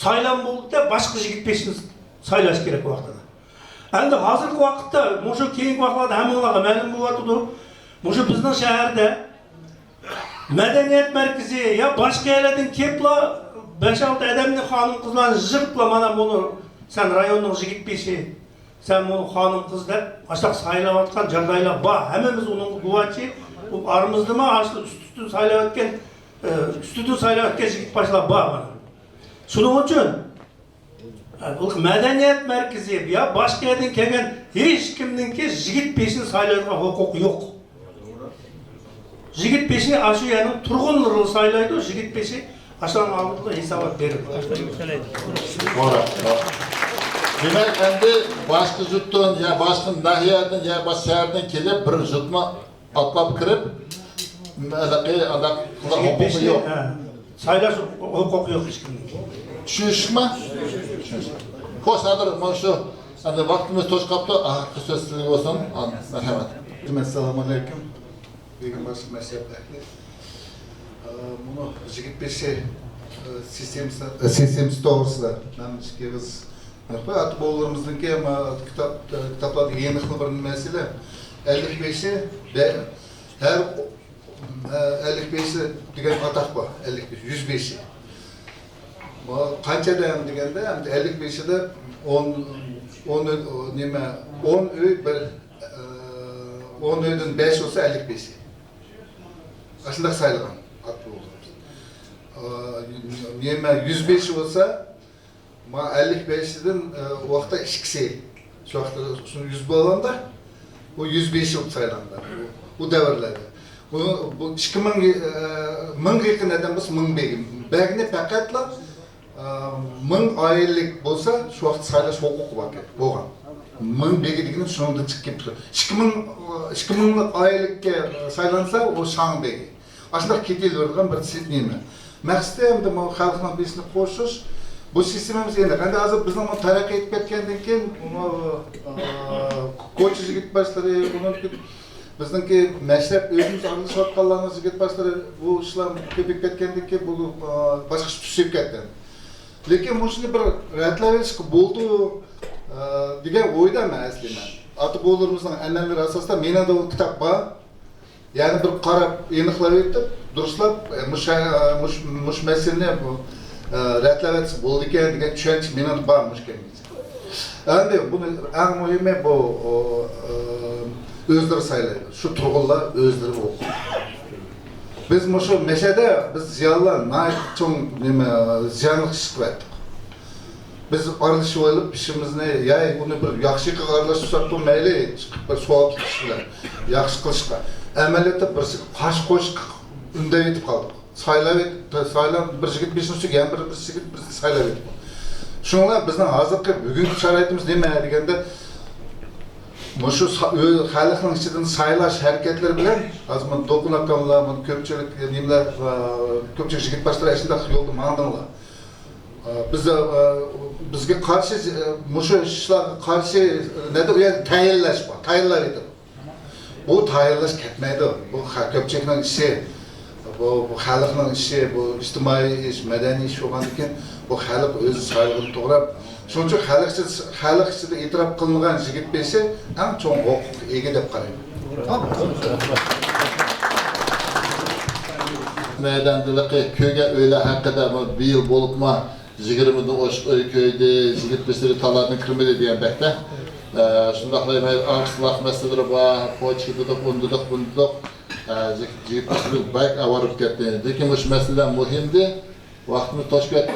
سايلام بولدى دەپ باشقا يىگىت بېشىنى سايلاش كېرەك ئۇ ۋاقتىدا. ئەمدى ھازىرقى ۋاقىتتا، مۇشۇ كېيىنكى ۋاقىتلاردا ھەممىڭلارغا مەلۇم بولۇۋاتىدۇ. مۇشۇ بىزنىڭ شەھەردە مەدەنىيەت مەركىزى يا باشقا يەرلەردىن كېلىپلا، بەش-ئالتە ئادەمنى، خانىم-قىزلارنى يىغىپلا، مانا بۇنى سەن رايوننىڭ يىگىت بېشى، سەن بۇنى خانىم-قىز دەپ ئاشۇنداق سايلاۋاتقان جاغدايلار بار. ھەممىمىز ئۇنىڭغا گۇۋاھچى. ئۇ ئارىمىزدىمۇ ئاشۇ ئۈستىدىن سايلاۋەتكەن، ئە، ئۈستىدىن سايلاۋەتكەن يىگىت باشلار بار مانا. شۇنىڭ ئۈچۈن بۇ مەدەنىيەت مەركىزى يا باشقا يەردىن كەلگەن ھېچكىمنىڭكى يىگىت بېشىنى سايلايدىغان ھوقۇقى يوق. يىگىت بېشىنى ئاشۇ يەرنىڭ تۇرغۇنلىرى سايلايدۇ، يىگىت بېشى ئاشۇنىڭ ئالدىدا ھېسابات بېرىدۇ. دېمەك، ئەمدى باشقا يۇرتتىن يا باشقا ناھىيەدىن يا باشقا شەھەردىن كېلىپ بىر يۇرتنى ئاتلاپ كىرىپ، ھېلىقى ئانداق قىلىش ھوقۇقى يوق. ھە. سايلاش ھوقۇقى يوق ھېچكىمنىڭ. چۈشىنىشلىكمۇ؟ خوش، ھازىر مانا شۇ، ئەمدى ۋاقتىمىز توشۇپ قاپتۇ. ئاخىرقى سۆز سىزگە بولسۇن. مەرھەمەت. ئەسسالامۇ ئەلەيكۇم. بۈگۈن باشقا مەسلىھەت ئەھلى. ئە، بۇنى يىگىت بېشى، ئە، سىستېمىسى، ئە، سىستېمىسى توغرىسىدا مەن ئىككى ئېغىز نۇقتا. ئاتا-بوۋىلىرىمىزنىڭكى، ئە، كىتاب، ئە، كىتابلاردا يېنىقلا بىر مەسىلە. ئەللىك بېشى، بە-، ھەر، ئە، ئەللىك بېشى دېگەن ئاتاق بار. ئەللىك بېشى، يۈز بېشى. بۇ قانچە ئادەم دېگەندە، ئەمدى ئەللىك بېشىدا ئون، ئون، نېمە، ئون ئۆي بىر، ئە، ئون ئۆيدىن بەش بولسا ئەللىك بېشى. ئاشۇنداق سايلىغان ئاتا-بوۋىلىرىمىز. ئا، نېمە، يۈز بېشى بولسا، ما ئەللىك بېشىدىن، ئا، ئۇ ۋاقىتتا ئىككىسى. شۇ ۋاقىتتا شۇ يۈز بولغاندا، ئۇ يۈز بېشى بولۇپ سايلانغان. ئۇ، ئۇ دەۋرلەردە. بۇ، بۇ ئىككى مىڭ، ئا، مىڭغا يېقىن ئادەم بولسا، مىڭ بېگى. بەگنى پەقەتلا ئا، مىڭ ئائىلىلىك بولسا، شۇ ۋاقىت سايلاش ھوقۇقى بار ئىكەن، بولغان. مىڭ بېگى دېگىنىم شۇنىڭدىن چىقىپ كېلىپ تۇرىدۇ. ئىككى مىڭ، ئىككى مىڭلىق ئائىلىلىككە سايلانسا، ئۇ شاڭ بېگى. ئاشۇنداق كېتىۋېرىدىغان بىر سىز نېمە. مەقسىتى ئەمدى بۇ خەلقنىڭ بېشىنى قوشۇش. بۇ سىستېمىمىز ئېنىق. ئەمدى ھازىر بىزنىڭ بۇ تەرەققىي ئېتىپ كەتكەندىن كېيىن، بۇ، ئا، كوچا يىگىت باشلىرى، بۇنىڭ بىزنىڭكى مەشرەپ ئۆزىمىز ئارىلىشىۋاتقانلارنىڭ يىگىت باشلىرى بۇ ئىشلار كۆپىيىپ كەتكەندىن كېيىن بۇ، ئا، باشقىچە تۈس چۈشۈپ كەتكەن. لېكىن مۇشۇنى بىر رەتلەۋېلىشقا بولىدۇ، ئا، دېگەن ئويدا مەن ئەسلى مەن. ئاتا-بوۋىلىرىمىزنىڭ ئەنئەنىلىرى ئاساسىدا مېنىڭدە ئۇ كىتاب بار. يەنى بىر قاراپ، ئېنىقلاۋېتىپ، دۇرۇسلاپ، ئە، مۇشۇ، ئە، مۇشۇ، مۇشۇ مەسىلىنى، بۇ، ئە، رەتلەۋەتسە بولىدىكەن دېگەن چۈشەنچە مېنىڭدە بار مۇشۇ كەينىدە. ئەمدى بۇنى ئەڭ مۇھىمى بۇ، ئۇ، ئە، ئۆزلىرى سايلايدۇ. شۇ تۇرغۇنلار ئۆزلىرى بۇ. بىز مۇشۇ مەشەدە بىز زىيالىيلار ناھايىتى چوڭ نېمە، زىيانلىق ئىش قىلىۋەتتۇق. بىز ئارىلىشىۋېلىپ ئىشىمىزنى، ياي ئۇنى بىر ياخشى يېقىغا ئارىلاشتۇرساقمۇ مەيلى، چىقىپ بىر ساۋابلىق ئىش بىلەن ياخشى قىلىشقا. ئەمەلىيەتتە بىرسىگە قارشى قوشۇشقا ئۈندەۋېتىپ قالدۇق. سايلاۋېت-، سايلام بىر يىگىت بېشىنىڭ ئۈستىگە يەنە بىر، بىر يىگىت بىر سايلاۋېتىپ قالدى. شۇنىڭ بىلەن بىزنىڭ ھازىرقى بۈگۈنكى شارائىتىمىز نېمە دېگەندە، مۇشۇ سا-، ئۆ-، خەلقنىڭ ئىچىدىن سايلاش ھەرىكەتلىرى بىلەن ھازىر مانا دولقۇن ئاكاملار، مانا كۆپچىلىك نېمىلەر، ئا، كۆپچىلىك يىگىت باشلىرى ئاشۇنداق يولدا ماڭدىڭلار. ئا، بىز، ئا، بىزگە قارشى، ئا، مۇشۇ ئىشلارغا قارشى، نەدە ئۇ يەردە تەيىنلەش بار، تەيىنلەۋېتىڭ. بۇ تەيىنلەش كەتمەيدۇ. بۇ خە-، كۆپچىلىكنىڭ ئىشى، بۇ، بۇ خەلقنىڭ ئىشى، بۇ ئىجتىمائىي ئىش، مەدەنىي ئىش بولغاندىكىن، بۇ خەلق ئۆزى سايلىغىنى توغرا. شۇنىڭ ئۈچۈن خەلق ئىچىدە، خەلق ئىچىدە ئېتىراپ قىلىنغان يىگىت بېشى ئەڭ چوڭ ھوقۇققا ئىگە دەپ قارايمەن. مەيداندىلىقى كۆرگەن ئۆيلەر ھەققىدە بۇ بىر يىل بولۇپمۇ يىگىرمىدىن ئوشۇق ئۆي كۆيدى، يىگىت بېشىدىكى تالادىن كىرمىدى دېگەندەكتە. ئە، شۇنداقلا مەيلى ئارقا سىلاق مەسىلىلىرى بار، پوچكا دېدۇق، ئۇن دېدۇق، بۇن دېدۇق. ئە، يىگىت، يىگىت بېشى بەك ئاۋارە بولۇپ كەتتى. لېكىن مۇشۇ مەسىلىلەر مۇھىمدى. ۋاقتىمىز توشۇپ كەتتى.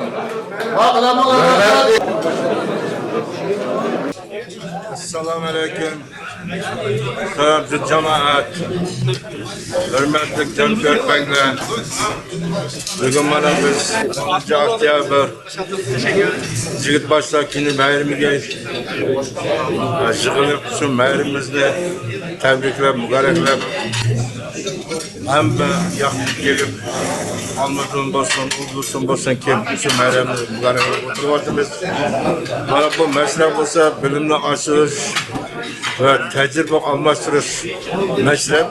ئەسسالامۇ ئەلەيكۇم. ھۆرمەتلىك جامائەت، ھۆرمەتلىك جانكۆرپەڭلەر، بۈگۈن مانا بىز ئونىنچى ئۆكتەبىر يىگىت باشلار كۈنى بايرىمىغا يىغىلىپ، شۇ بايرىمىمىزنى تەبرىكلەپ، مۇبارەكلەپ، ھەممە ياقتىن كېلىپ، ئالمۇتىدىن بولسۇن، ئۇدۇلدىن بولسۇن، كېلىپ شۇ بايرامنى مۇبارەكلەپ ئولتۇرۇۋاتىمىز. مانا بۇ مەشرەپ بولسا بىلىمنى ئاشۇرۇش ۋە تەجرىبە ئالماشتۇرۇش مەشرەپ.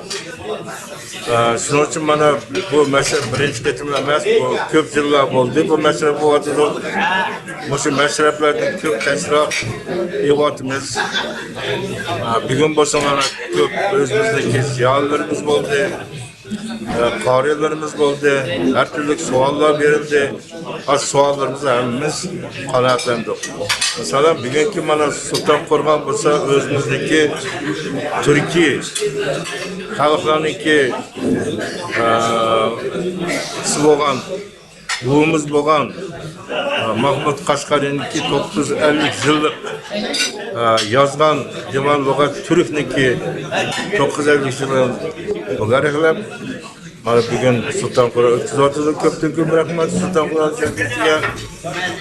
ئە، شۇنىڭ ئۈچۈن مانا بۇ مەشرەپ بىرىنچى قېتىم ئەمەس، بۇ كۆپ يىللار بولدى بۇ مەشرەپ بولۇۋاتىدۇ. مۇشۇ مەشرەپلەردىن كۆپ تەسىرات ئېلىۋاتىمىز. ئە، بۈگۈن بولسا مانا كۆپ ئۆزىمىزنىڭكى زىيالىيلىرىمىز بولدى، ئە، قارىيلىرىمىز بولدى، ھەر تۈرلۈك سوئاللار بېرىلدى. ئاشۇ سوئاللىرىمىزغا ھەممىمىز قانائەتلەندۇق. مىسالەن، بۈگۈنكى مانا سۇلتان قورغان بولسا ئۆزىمىزنىڭكى تۈركىي خەلقلەرنىڭكى، ئە، سى بولغان، بوۋىمىز بولغان، ئە، مەھمۇد قەشقەرىنىڭكى توققۇز يۈز ئەللىك يىللىق، ئە، يازغان دىۋان لۇغەت تۈركنىڭكى توققۇز يۈز ئەللىك يىلىنى مۇبارەكلەپ، مانا بۈگۈن سۇلتان قورا ئۆتكۈزۈۋاتىدۇ. كۆپتىن كۆپ رەھمەت سۇلتان قورا جەمئىيىتىگە.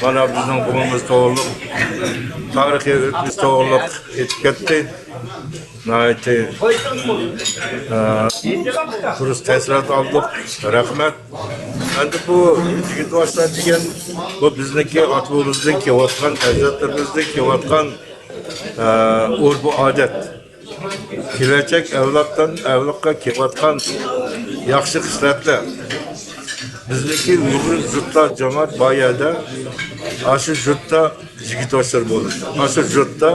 مانا بىزنىڭ بۇنىمىز توغرۇلۇق، تارىخىي ئۆتمۈش توغرۇلۇق ئېيتىپ كەتتى. ناھايىتى، ئە، دۇرۇس تەسىرات ئالدۇق. رەھمەت. ئەمدى بۇ يىگىت باشلار دېگەن بۇ بىزنىڭكى ئاتا-بوۋىمىزدىن كېلىۋاتقان، ئەجدادلىرىمىزدىن كېلىۋاتقان، ئە، ئۆرپ-ئادەت. كېلەچەك ئەۋلادتىن ئەۋلادقا كېلىۋاتقان ياخشى خىسلەتلەر. بىزنىڭكى ئۇيغۇر يۇرتتا جامائەت بار يەردە، ئاشۇ يۇرتتا يىگىت ياشلار بولىدۇ. ئاشۇ يۇرتتا،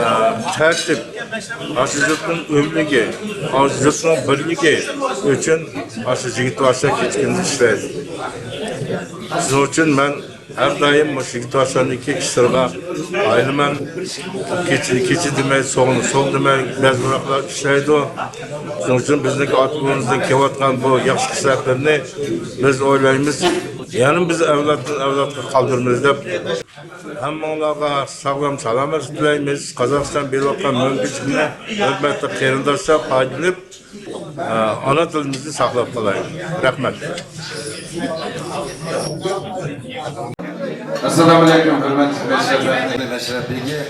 ئە، تەرتىپ، ئاشۇ يۇرتنىڭ ئۆملۈكى، ئاشۇ يۇرتنىڭ بىرلىكى ئۈچۈن ئاشۇ يىگىت ياشلار كېچە-كۈندۈز ئىشلەيدۇ. شۇنىڭ ئۈچۈن مەن ھەر دائىم مۇشۇ يىگىت ياشلارنىڭكى ئىشلىرىغا قايىلمەن. كېچىنى كېچە دېمەي، سوغۇننى سوغ دېمەي، بەزى بىراقلار ئىشلەيدۇ. شۇنىڭ ئۈچۈن بىزنىڭكى ئاتا-بوۋىمىزدىن كېلىۋاتقان بۇ ياخشى خىسلەتلىرىنى بىز ئويلايمىز. يەنە بىز ئەۋلادتىن ئەۋلادقا قالدۇرىمىز دەپ ھەممىڭلارغا ساغلام سالامەتلىك تىلەيمىز. قازاقىستان بېرىۋاتقان مۇمكىنچىلىكنى ھۆرمەتلىك قېرىنداشلار پايدىلىنىپ، ئانا تىلىمىزنى ساقلاپ قالايلى. رەھمەت. ئەسسالامۇئەلەيكۇم، ھۆرمەتلىك مەشرەپ ئەھلى، مەشرەپ بېگى.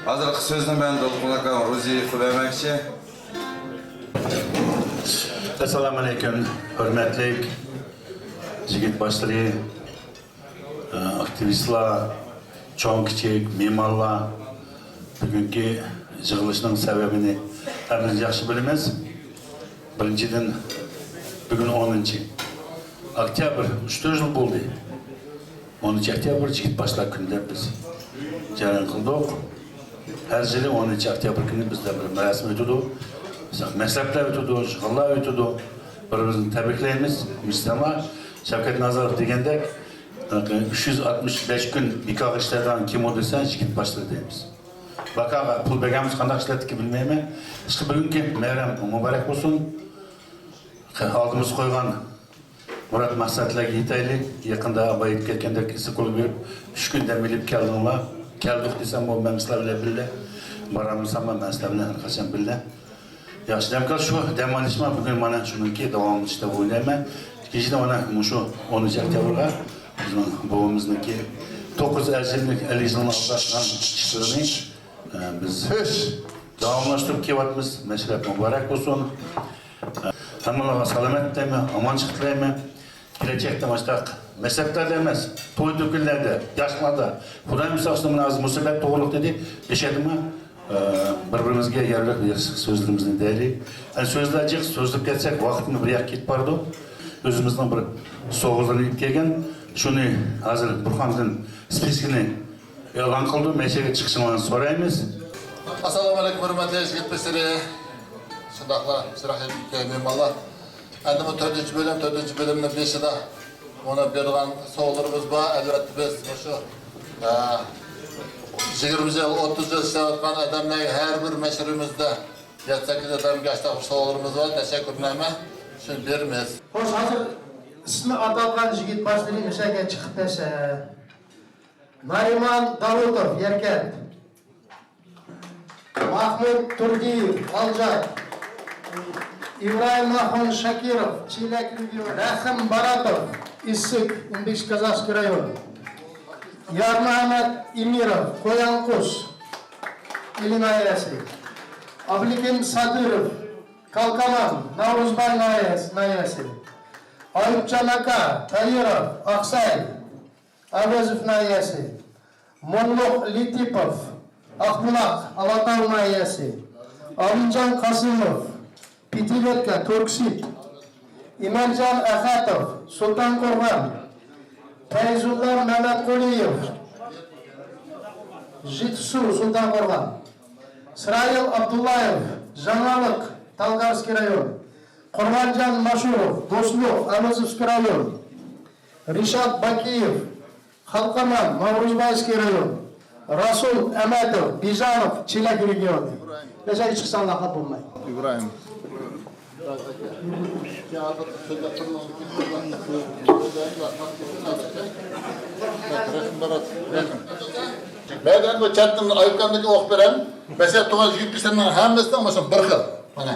ھازىرقى سۆزنى مەن دولقۇن ئاكام روزىيېۋقا بەرمەكچى. ئەسسالامۇئەلەيكۇم، ھۆرمەتلىك يىگىت باشلىرى، ئاكتىۋىستلار، چوڭ-كىچىك، مېھمانلار، بۈگۈنكى يىغىلىشنىڭ سەۋەبىنى ھەممىمىز ياخشى بىلىمىز. بىرىنچىدىن، بۈگۈن ئونىنچى ئۆكتەبىر، ئۈچ تۆت يىل بولدى. ئونىنچى ئۆكتەبىر يىگىت باشلار كۈنى دەپ بىز جەريان قىلدۇق. ھەر يىلى ئونىنچى ئۆكتەبىر كۈنى بىزدە بىر مۇراسىم ئۆتىدۇ. مەشرەپلەر ئۆتىدۇ، يىغىنلار ئۆتىدۇ. بىر-بىرىمىزنى تەبرىكلەيمىز. مۇشۇ شەۋكەت نازىروف دېگەندەك، ئۈچ يۈز ئاتمىش بەش كۈن بىكارغا ئىشلەيدىغان كىم ئۇ دېسە، يىگىت باشلىرى دەيمىز. بىكارغا پۇل بەرگەنمىز، قانداق ئىشلەتتىكى بىلمەيمەن. ئىشقىلىپ، بۈگۈنكى مەيرەم مۇبارەك بولسۇن. ئالدىمىزغا قويغان مۇراد مەقسەتلەرگە يېتەيلى. يېقىندا ئاباي ئېيتىپ كەتكەندەك، ئىسسىقكۆلگە بېرىپ، ئۈچ كۈن دەم ئېلىپ كەلدىڭلار. كەلدۇق دېسەم، بۇ مەن سىلەر بىلەن بىللە. بارالمىساممۇ، مەن سىلەر بىلەن ھەر قاچان بىللە. ياخشى، دەمكار، شۇ دەم ئېلىشما بۈگۈن مانا شۇنىڭكى داۋاملىشىشتا ئويلايمەن. ئىككىنچىدىن، مانا مۇشۇ ئونىنچى ئۆكتەبىرغا بىزنىڭ بوۋىمىزنىڭكى توققۇز يۈز ئەللىك يىلنىڭ ئالدىدا قىلغان ئىشلىرىنى، ئە، بىز داۋاملاشتۇرۇپ كېلىۋاتىمىز. مەشرەپ مۇبارەك بولسۇن. ھەممىڭلارغا سالامەتلىك تىلەيمەن، ئامان چىقىپ تىلەيمەن. كېلەچەكتە مۇشۇنداق مەشرەپلەردە ئەمەس، توي-تۆكۈنلەردە، ياشلاردا، خۇدايىم ساقلىسۇن، مانا ھازىر مۇسىبەت توغرۇلۇق دېدى، دېيىشەيدىما، ئە، بىر-بىرىمىزگە يەرلىك سۆزلىرىمىزنى دەيلى. ئەمدى سۆزلەر جىق، سۆزلەپ كەتسەك، ۋاقىتمۇ بىر ياققا كېتىپ بارىدۇ. ئۆزىمىزنىڭ بىر سوغىلىرىنى ئېلىپ كەلگەن، شۇنى ھازىر بۇرخاندىن سپىسكىنى ئېلان قىلدۇق، مەيشەگە چىقىشىڭلارنى سورايمىز. ئەسسالامۇئەلەيكۇم، ھۆرمەتلىك يىگىت بېشلىرى، شۇنداقلا ئىشتىراك ئېتىپ كەلگەن مېھمانلار. ئەمدى بۇ تۆتىنچى بۆلۈم، تۆتىنچى بۆلۈمنىڭ بېشىدا مانا بېرىدىغان سوۋغىلىرىمىز بار. ئەلۋەتتە، بىز مۇشۇ، ئە، يىگىرمە يىل، ئوتتۇز يىل ئىشلەۋاتقان ئادەملەرگە ھەر بىر مەشرىپىمىزدە يەتتە-سەككىز ئادەمگە ئاشۇنداق سوۋغىلىرىمىز بار. تەشەككۈرنامە شۇنى بېرىمىز. خوش، ھازىر ئىسمى ئاتالغان يىگىت باشلىرى مەيشەگە چىقىپ بەرسە. نارىمان داۋۇتوف، يەركەنت. ماھمۇت تۇردىيېۋ، غالجاق. ئىبراھىم ئاخۇن شاكىروف، چېلەك رېۋيون. رەھىم باراتوف، ئىسسىك، ئىندىكىش كازاخسكىي رايون. يارمۇھەممەت ئىمىروف، قويانقۇش، ئىلى ناھىيەسى. ئابلىكىم سادىروف، كالكامان، ناۋرۇزباي ناھىيەسى، ناھىيەسى. ئايۇپجان ئاكا تايىروف، ئاقساي، ئەۋەزوف ناھىيەسى. موللۇق لېتىپوف، ئاقبۇلاق، ئالاتاۋ ناھىيەسى. ئالىمجان قاسىموف، پېتىۋېتكا، توركسىد. ئىمانجان ئەخەتوف، سۇلتانقورغان. پەيزۇللا مەمەتقۇلىيېف، ژىتسۇ، سۇلتانقورغان. ئىسرائىل ئابدۇللايېف، ژاڭالىق، تالغارسكىي رايون. قۇربانجان ماشۇروف، دوستلۇق، ئەلىزوۋسكىي رايون. رىشات باكىيېف، قالقامان، ناۋرۇزبايسكىي رايون. راسۇل ئەمەتوف، بىزانوف، چېلەك رېگىيونى. بەشەي چىقساڭلار خاپا بولماي. ئىبراھىم. مەيدان بۇ چەتتىن ئايۇپكامدىكى ئوقۇپ بېرەم. مەسىلەن، تۇغان يىگىت كىشىلەرنىڭ ھەممىسىنىڭ مۇشۇ بىر خىل. مانا.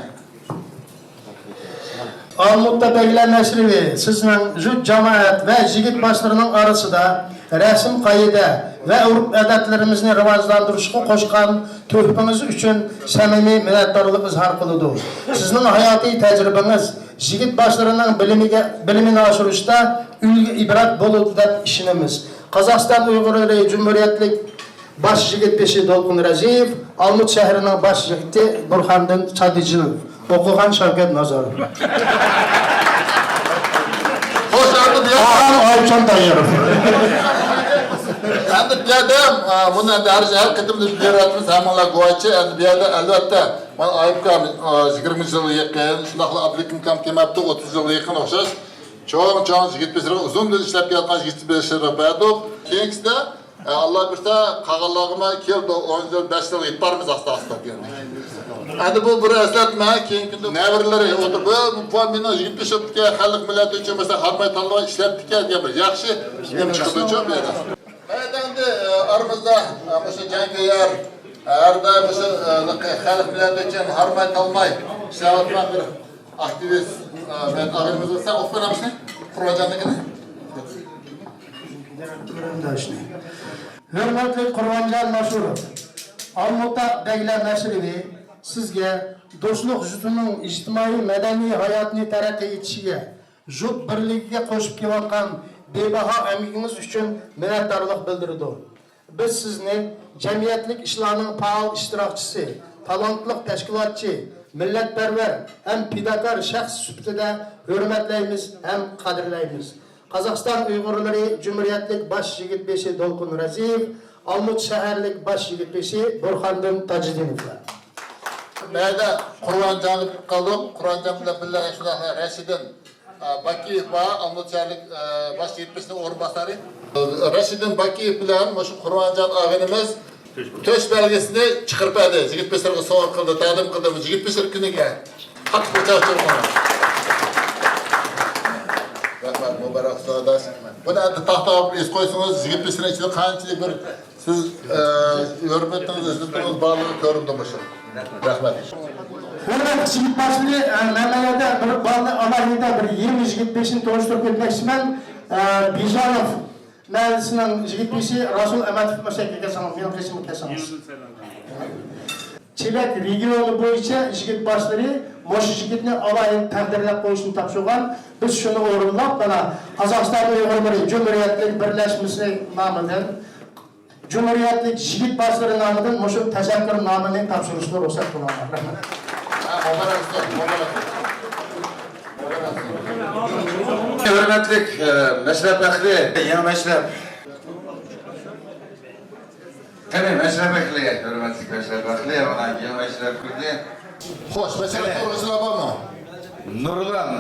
ئالمۇتا بەگلەر مەشرىۋى سىزنىڭ جۇت جامائەت ۋە يىگىت باشلىرىنىڭ ئارىسىدا رەسىم قائىدە ۋە ئۆرپ-ئادەتلىرىمىزنى راۋاجلاندۇرۇشقا قوشقان تۆھپىڭىز ئۈچۈن سەمىمىي مىننەتدارلىق ئىزھار قىلىدۇ. سىزنىڭ ھاياتىي تەجرىبىڭىز يىگىت باشلىرىنىڭ بىلىمىگە، بىلىمىنى ئاشۇرۇشتا ئۈلگە ئىبرەت بولىدۇ دەپ ئىشىنىمىز. قازاقىستان ئۇيغۇرلىرى جۇمھۇرىيەتلىك باش يىگىت بېشى دولقۇن رەزىيېۋ، ئالمۇت شەھىرىنىڭ باش يىگىتى بۇرھاندىن چادىجىنوف، ئوقۇغان شەۋكەت نازاروف. خوش، ئەمدى بۇ يەردە ئايچان تايىروف. ئەمدى بۇ يەردە، ئا، بۇنى ئەمدى ھەر، ھەر قېتىمدا بېرىۋاتىمىز، ھەممىڭلار گۇۋاھچى. ئەمدى بۇ يەردە ئەلۋەتتە، مانا ئايۇپكام، ئا، يىگىرمە يىل يېقىن، شۇنداقلا ئابلىكىمكام كېمەپتۇ، ئوتتۇز يىل يېقىن ئوخشاش. چوڭ-چوڭ يىگىت بېشىلىرى ئۇزۇندىن ئىشلەپ كېلىۋاتقان يىگىت بېشىلىرىغا بەردۇق. كېيىنكىسىدە ئە، ئاللا بۇيرۇسا، قالغانلارغىمۇ كېلىدۇ، ئون يىل، بەش يىلغا يېتىپ بارىمىز ئاستا-ئاستا دېگەندەك. ئەمدى بۇ بىر ئەسلەتمە، كېيىنكى كۈندە نەۋرىلىرى ئولتۇرۇپ، بۇ، بۇ مېنىڭ يىگىت بېشىمدىكى خەلق مىللەت ئۈچۈن، مەسىلەن، ھارماي-تالماي ئىشلەپتىكەن دېگەن بىر ياخشى نېمە چىقىدۇچۇ بۇ يەردە. ئەمدى، ئە، ئارىمىزدا، ئە، مۇشۇ جەڭگىۋار، ئە، ھەر دائىم مۇشۇ، ئە، خەلق مىللەت ئۈچۈن ھارماي-تالماي ئىشلەۋاتقان بىر ئاكتىۋىست، ئە، مەن ئاغىنىمىز بولسا، ئوقۇپ بېرەمسىز؟ قۇربانجاننىڭكىنى. ھۆرمەتلىك قۇربانجان ماشۇروف، ئالمۇتا بەگلەر مەشرىۋى سىزگە دوستلۇق جۇتىنىڭ ئىجتىمائىي مەدەنىي ھاياتىنى تەرەققىي ئېتىشىگە، جۇت بىرلىكىگە قوشۇپ كېلىۋاتقان بىباھا ئەمگىكىڭىز ئۈچۈن مىننەتدارلىق بىلدۈرىدۇ. بىز سىزنى جەمئىيەتلىك ئىشلارنىڭ پائال ئىشتىراكچىسى، تالانتلىق تەشكىلاتچى، مىللەتپەرۋەر ھەم پىداكار شەخس سۈپىتىدە ھۆرمەتلەيمىز ھەم قەدىرلەيمىز. قازاقىستان ئۇيغۇرلىرى جۇمھۇرىيەتلىك باش يىگىت بېشى دولقۇن رەزىيېۋ، ئالمۇت شەھەرلىك باش يىگىت بېشى بۇرھاندىن تاجىدىنوۋلار. مەيدە قۇربانجانغا قالدۇق. قۇربانجان بىلەن بىللە شۇنداق رەشىدىن ئە، باكىيېۋ بار، ئالمۇتا شەھەرلىك، ئە، باش يىگىت بېشىنىڭ ئورۇنباسارى. رەشىدىن باكىيېۋ بىلەن مۇشۇ قۇربانجان ئاغىنىمىز تۆش بەلگىسىنى چىقىرىپ بەردى. يىگىت بېشىلىرىغا سوۋغا قىلدى، تەقدىم قىلدى. يىگىت بېشىلىق كۈنىگە قاتتىق بىر چاقچۇرۇڭ. رەھمەت، مۇبارەك ئۇستاز. بۇنى ئەمدى تاختىغا ئېسىپ قويسىڭىز، يىگىت بېشىلىق ئىچىدە قانچىلىك بىر سىز، ئە، ھۆرمىتىڭىز، ئىززىتىڭىز بارلىقى كۆرۈندى مۇشۇ. رەھمەت. ھۆرمەتلىك يىگىت باشلىرى، ئە، مەن مەيەردە بىر بالىنى ئالاھىدە بىر يېڭى يىگىت بېشىنى تونۇشتۇرۇپ ئۆتمەكچىمەن. ئە، بىزانوف مەھەللىسىنىڭ يىگىت بېشى راسۇل ئەمەتوف مۇشۇ يەرگە كەلسىڭىز، مېنىڭ قېشىمغا كەلسىڭىز. چېلەك رېگىيونى بويىچە يىگىت باشلىرى مۇشۇ يىگىتنى ئالاھىدە تەقدىرلەپ قويۇشنى تاپشۇرغان. بىز شۇنى ئورۇنلاپ، مانا، قازاقىستان ئۇيغۇرلىرى جۇمھۇرىيەتلىك بىرلەشمىسى نامىدىن، جۇمھۇرىيەتلىك يىگىت باشلىرى نامىدىن مۇشۇ تەشەككۈر نامىنى تاپشۇرۇشنى رۇخسەت قىلىڭلار. رەھمەت. ھۆرمەتلىك، ئە، مەشرەپ ئەھلى، يېڭى مەشرەپ. قېنى، مەشرەپ ئەھلى، ھۆرمەتلىك مەشرەپ ئەھلى، مانا يېڭى مەشرەپ كىردى. خوش، مەشرەپ توغرىسىدا بارمۇ؟ نۇرلان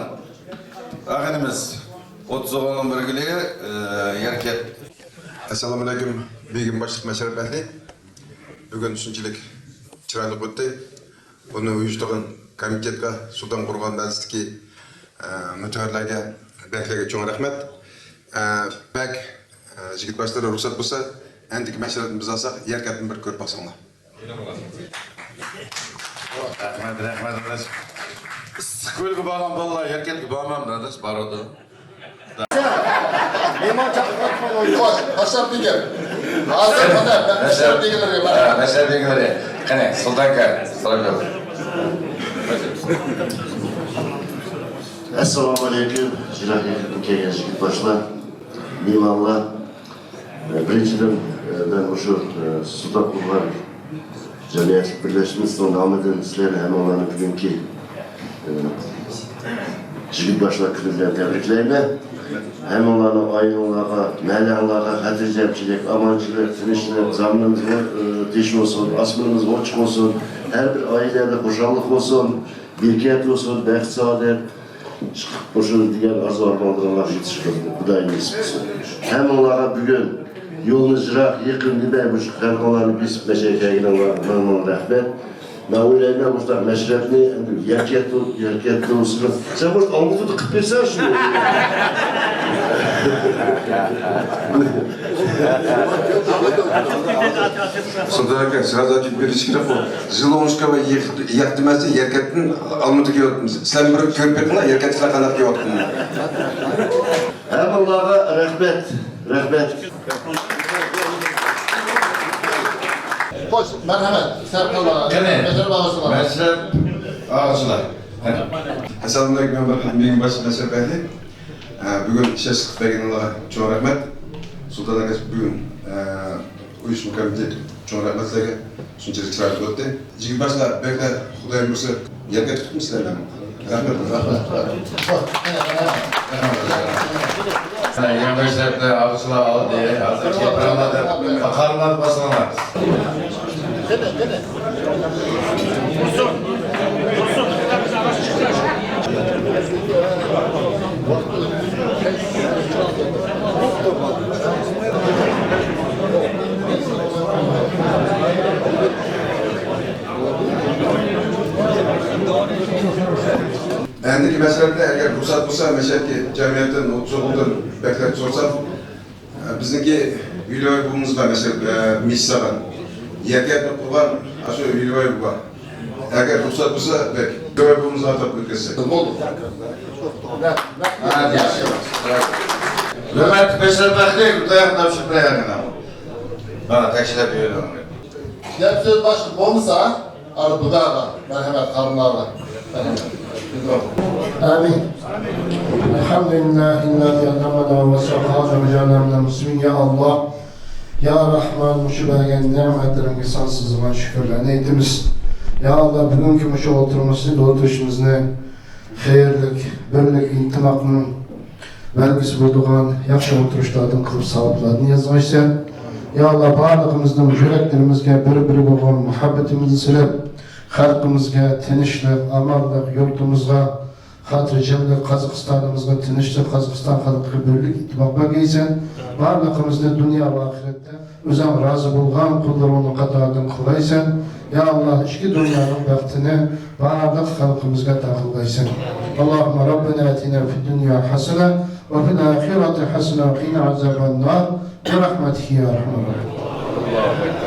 ئاغىنىمىز، ئوتتۇز ئوغۇلنىڭ بىر گۈلى، ئە، يەركەت. ئەسسالامۇئەلەيكۇم، بېگىم باشلىق مەشرەپ ئەھلى. بۈگۈن شۇنچىلىك چىرايلىق ئۆتتى. بۇنى ئۇيۇشتۇرغان كومىتېتقا، سۇلتان قورغان مەھەللىسىدىكى، ئە، مۆتىۋەرلەرگە، بەگلەرگە چوڭ رەھمەت. ئە، بەگ، ئە، يىگىت باشلىرى رۇخسەت بولسا، ئەندىكى مەشرەپنى بىز ئالساق، يەركەتنى بىر كۆرۈپ باقساڭلار. رەھمەت، رەھمەت، ئاداش. ئىسسىقكۆلگە بارغان بالىلار يەركەتكە بارمامدۇ، ئاداش؟ بارىدۇ. مېھمان چاقىرىپ قويۇڭ. خوش، مەشرەپ بېگى. ھازىر مانا مەشرەپ بېگىلىرى بار. ھە، مەشرەپ بېگىلىرى. قېنى، سۇلتان ئاكا، سالام بېرىڭ. ئەسسالامۇئەلەيكۇم، يىراق يېقىندىن كەلگەن يىگىت باشلار، مېھمانلار. بىرىنچىدىن، مەن مۇشۇ سۇلتان قورغان جەمئىيەتلىك بىرلەشمىمىزنىڭ نامىدىن سىلەرنى ھەممىڭلارنى بۈگۈنكى، ئە، يىگىت باشلار كۈنى بىلەن تەبرىكلەيمەن. ھەممىڭلارنىڭ ئائىلىڭلارغا، مەھەللەڭلارغا خاتىرجەمچىلىك، ئامان، تىنچلىق، زامىنىمىز ئو-، ئە، تىنچ بولسۇن، ئاسمىنىمىز ئوچۇق بولسۇن، ھەر بىر ئائىلىدە خۇشاللىق بولسۇن، بېرىكەت بولسۇن، بەخت، سائادەت. چىقىپ مۇشۇ دېگەن ئارزۇ ئارمانلىرىڭلارغا يېتىشىڭلارنى خۇدايىم نېسىپ قىلسۇن. ھەممىڭلارغا بۈگۈن يولىمىز يىراق، يېقىن دېمەي، مۇشۇ خەلقىڭلارنى بېسىپ مەشەگە كەلگىنىڭلارغا مىڭ مىڭ رەھمەت. مەن ئويلايمەن، مۇشۇنداق مەشرەپنى ئەمدى يەركەتتۇ، يەركەتتۇ، سەن مۇشۇ ئالمۇتىدا قىلىپ بەرسەن شۇنى. سۇلتان ئاكا، سىراج ئاكا بېرىش كېرەك بۇ. زىلونۇشكا ۋە يېق-، ياق دېمەستىن، يەركەتتىن ئالمىتىگە يوتمىز. سىلەر بىر كۆرۈپ بېقىڭلار، يەركەتتىكىلەر قانداق كېلىۋاتقىنىنى. ھەممىڭلارغا رەھمەت، رەھمەت. خوش، مەرھەمەت. سەرخىللار. قېنى؟ مەشرەپ ئاغىسىلار. مەشرەپ ئاغىسىلار. ئەسسالامۇ ئەلەيكۇم، مەن بىر مىڭ باش مەشرەپ ئەھلى. ئە، بۈگۈن ئىش ئېچىشلىق بەرگىنىڭلارغا چوڭ رەھمەت. سۇلتان ئاكا بۈگۈن، ئە، ئۇيۇشما كومىتېت چوڭ رەھمەت سىلەرگە. شۇنچىلىك چىرايلىق ئۆتتى. يىگىت باشلار، بەكلا خۇدايىم بۇيرۇسا يەرگە تۇتۇپ سىلەرنى. رەھمەت. يېڭى مەشرەپنى ئاغىسىلار ئالدى، ھازىر كېپىرالار دەپ قارىلارنى باسىڭلار. ئەندىكى مەشرەپتە ئەگەر رۇخسەت بولسا، مەشرەپكە جەمئىيەتتىن، ئوتتۇزىغۇدىن بەكرەك سورىسام، بىزنىڭكى ۋىلوي بوۋىمىز بار، مەشرەپ، ئە، مىس سالغان. يەركەنتنى قۇرغان، ئاشۇ ۋىلوي بوۋا. ئەگەر رۇخسەت بولسا، بەك ۋىلوي بوۋىمىزغا ئاتاپ ئۆتكۈزسەك. بولدى. ھە، ياخشى. ھۆرمەتلىك مەشرەپ ئەھلى، بۇ تاياقنى تاپشۇرۇپ بېرەيلى. مانا، تەكشىلەپ بېرىڭ. گەپ سۆز باشقا بولمىسا، ئارا بۇداغا، مەرھەمەت، قارىماغا. ئامىن. ئەلھەمدۇلىللاھىللەزى ئەتئەمەنا ۋە سەقانا ۋە جەئەلەنا مىنەل مۇسلىمىن. يا ئاللا، يا رەھمان، مۇشۇ بەرگەن نېمەتلىرىڭگە سانسىزلىغان شۈكۈرلەرنى ئېيتىمىز. يا ئاللا، بۈگۈنكى مۇشۇ ئولتۇرمىسى، ئولتۇرۇشىمىزنى خەيرلىك، بىرلىك، ئىتتىپاقنىڭ بەلگىسى بولىدىغان ياخشى ئولتۇرۇشلاردىن قىلىپ، ساۋابلاردىن يازغايسەن. يا ئاللا، بارلىقىمىزنىڭ يۈرەكلىرىمىزگە بىر-بىرىگە بولغان مۇھەببىتىمىزنى سېلىپ، خەلقىمىزگە تىنچلىق، ئامانلىق، يۇرتىمىزغا خاتىرجەملىك، قازاقىستانىمىزغا تىنچلىق، قازاقىستان خەلقىگە بىرلىك، ئىتتىپاق بەرگەيسەن. بارلىقىمىزنى دۇنيا ۋە ئاخىرەتتە ئۆزۈڭ رازى بولغان قۇللىرىڭنىڭ قاتارىدىن قىلغايسەن. يا ئاللا، ئىككى دۇنيانىڭ بەختىنى بارلىق خەلقىمىزگە ئاتا قىلغايسەن. اللهم ربنا آتنا في الدنيا حسنة وفي الآخرة حسنة وقنا عذاب النار برحمتك يا أرحم الراحمين.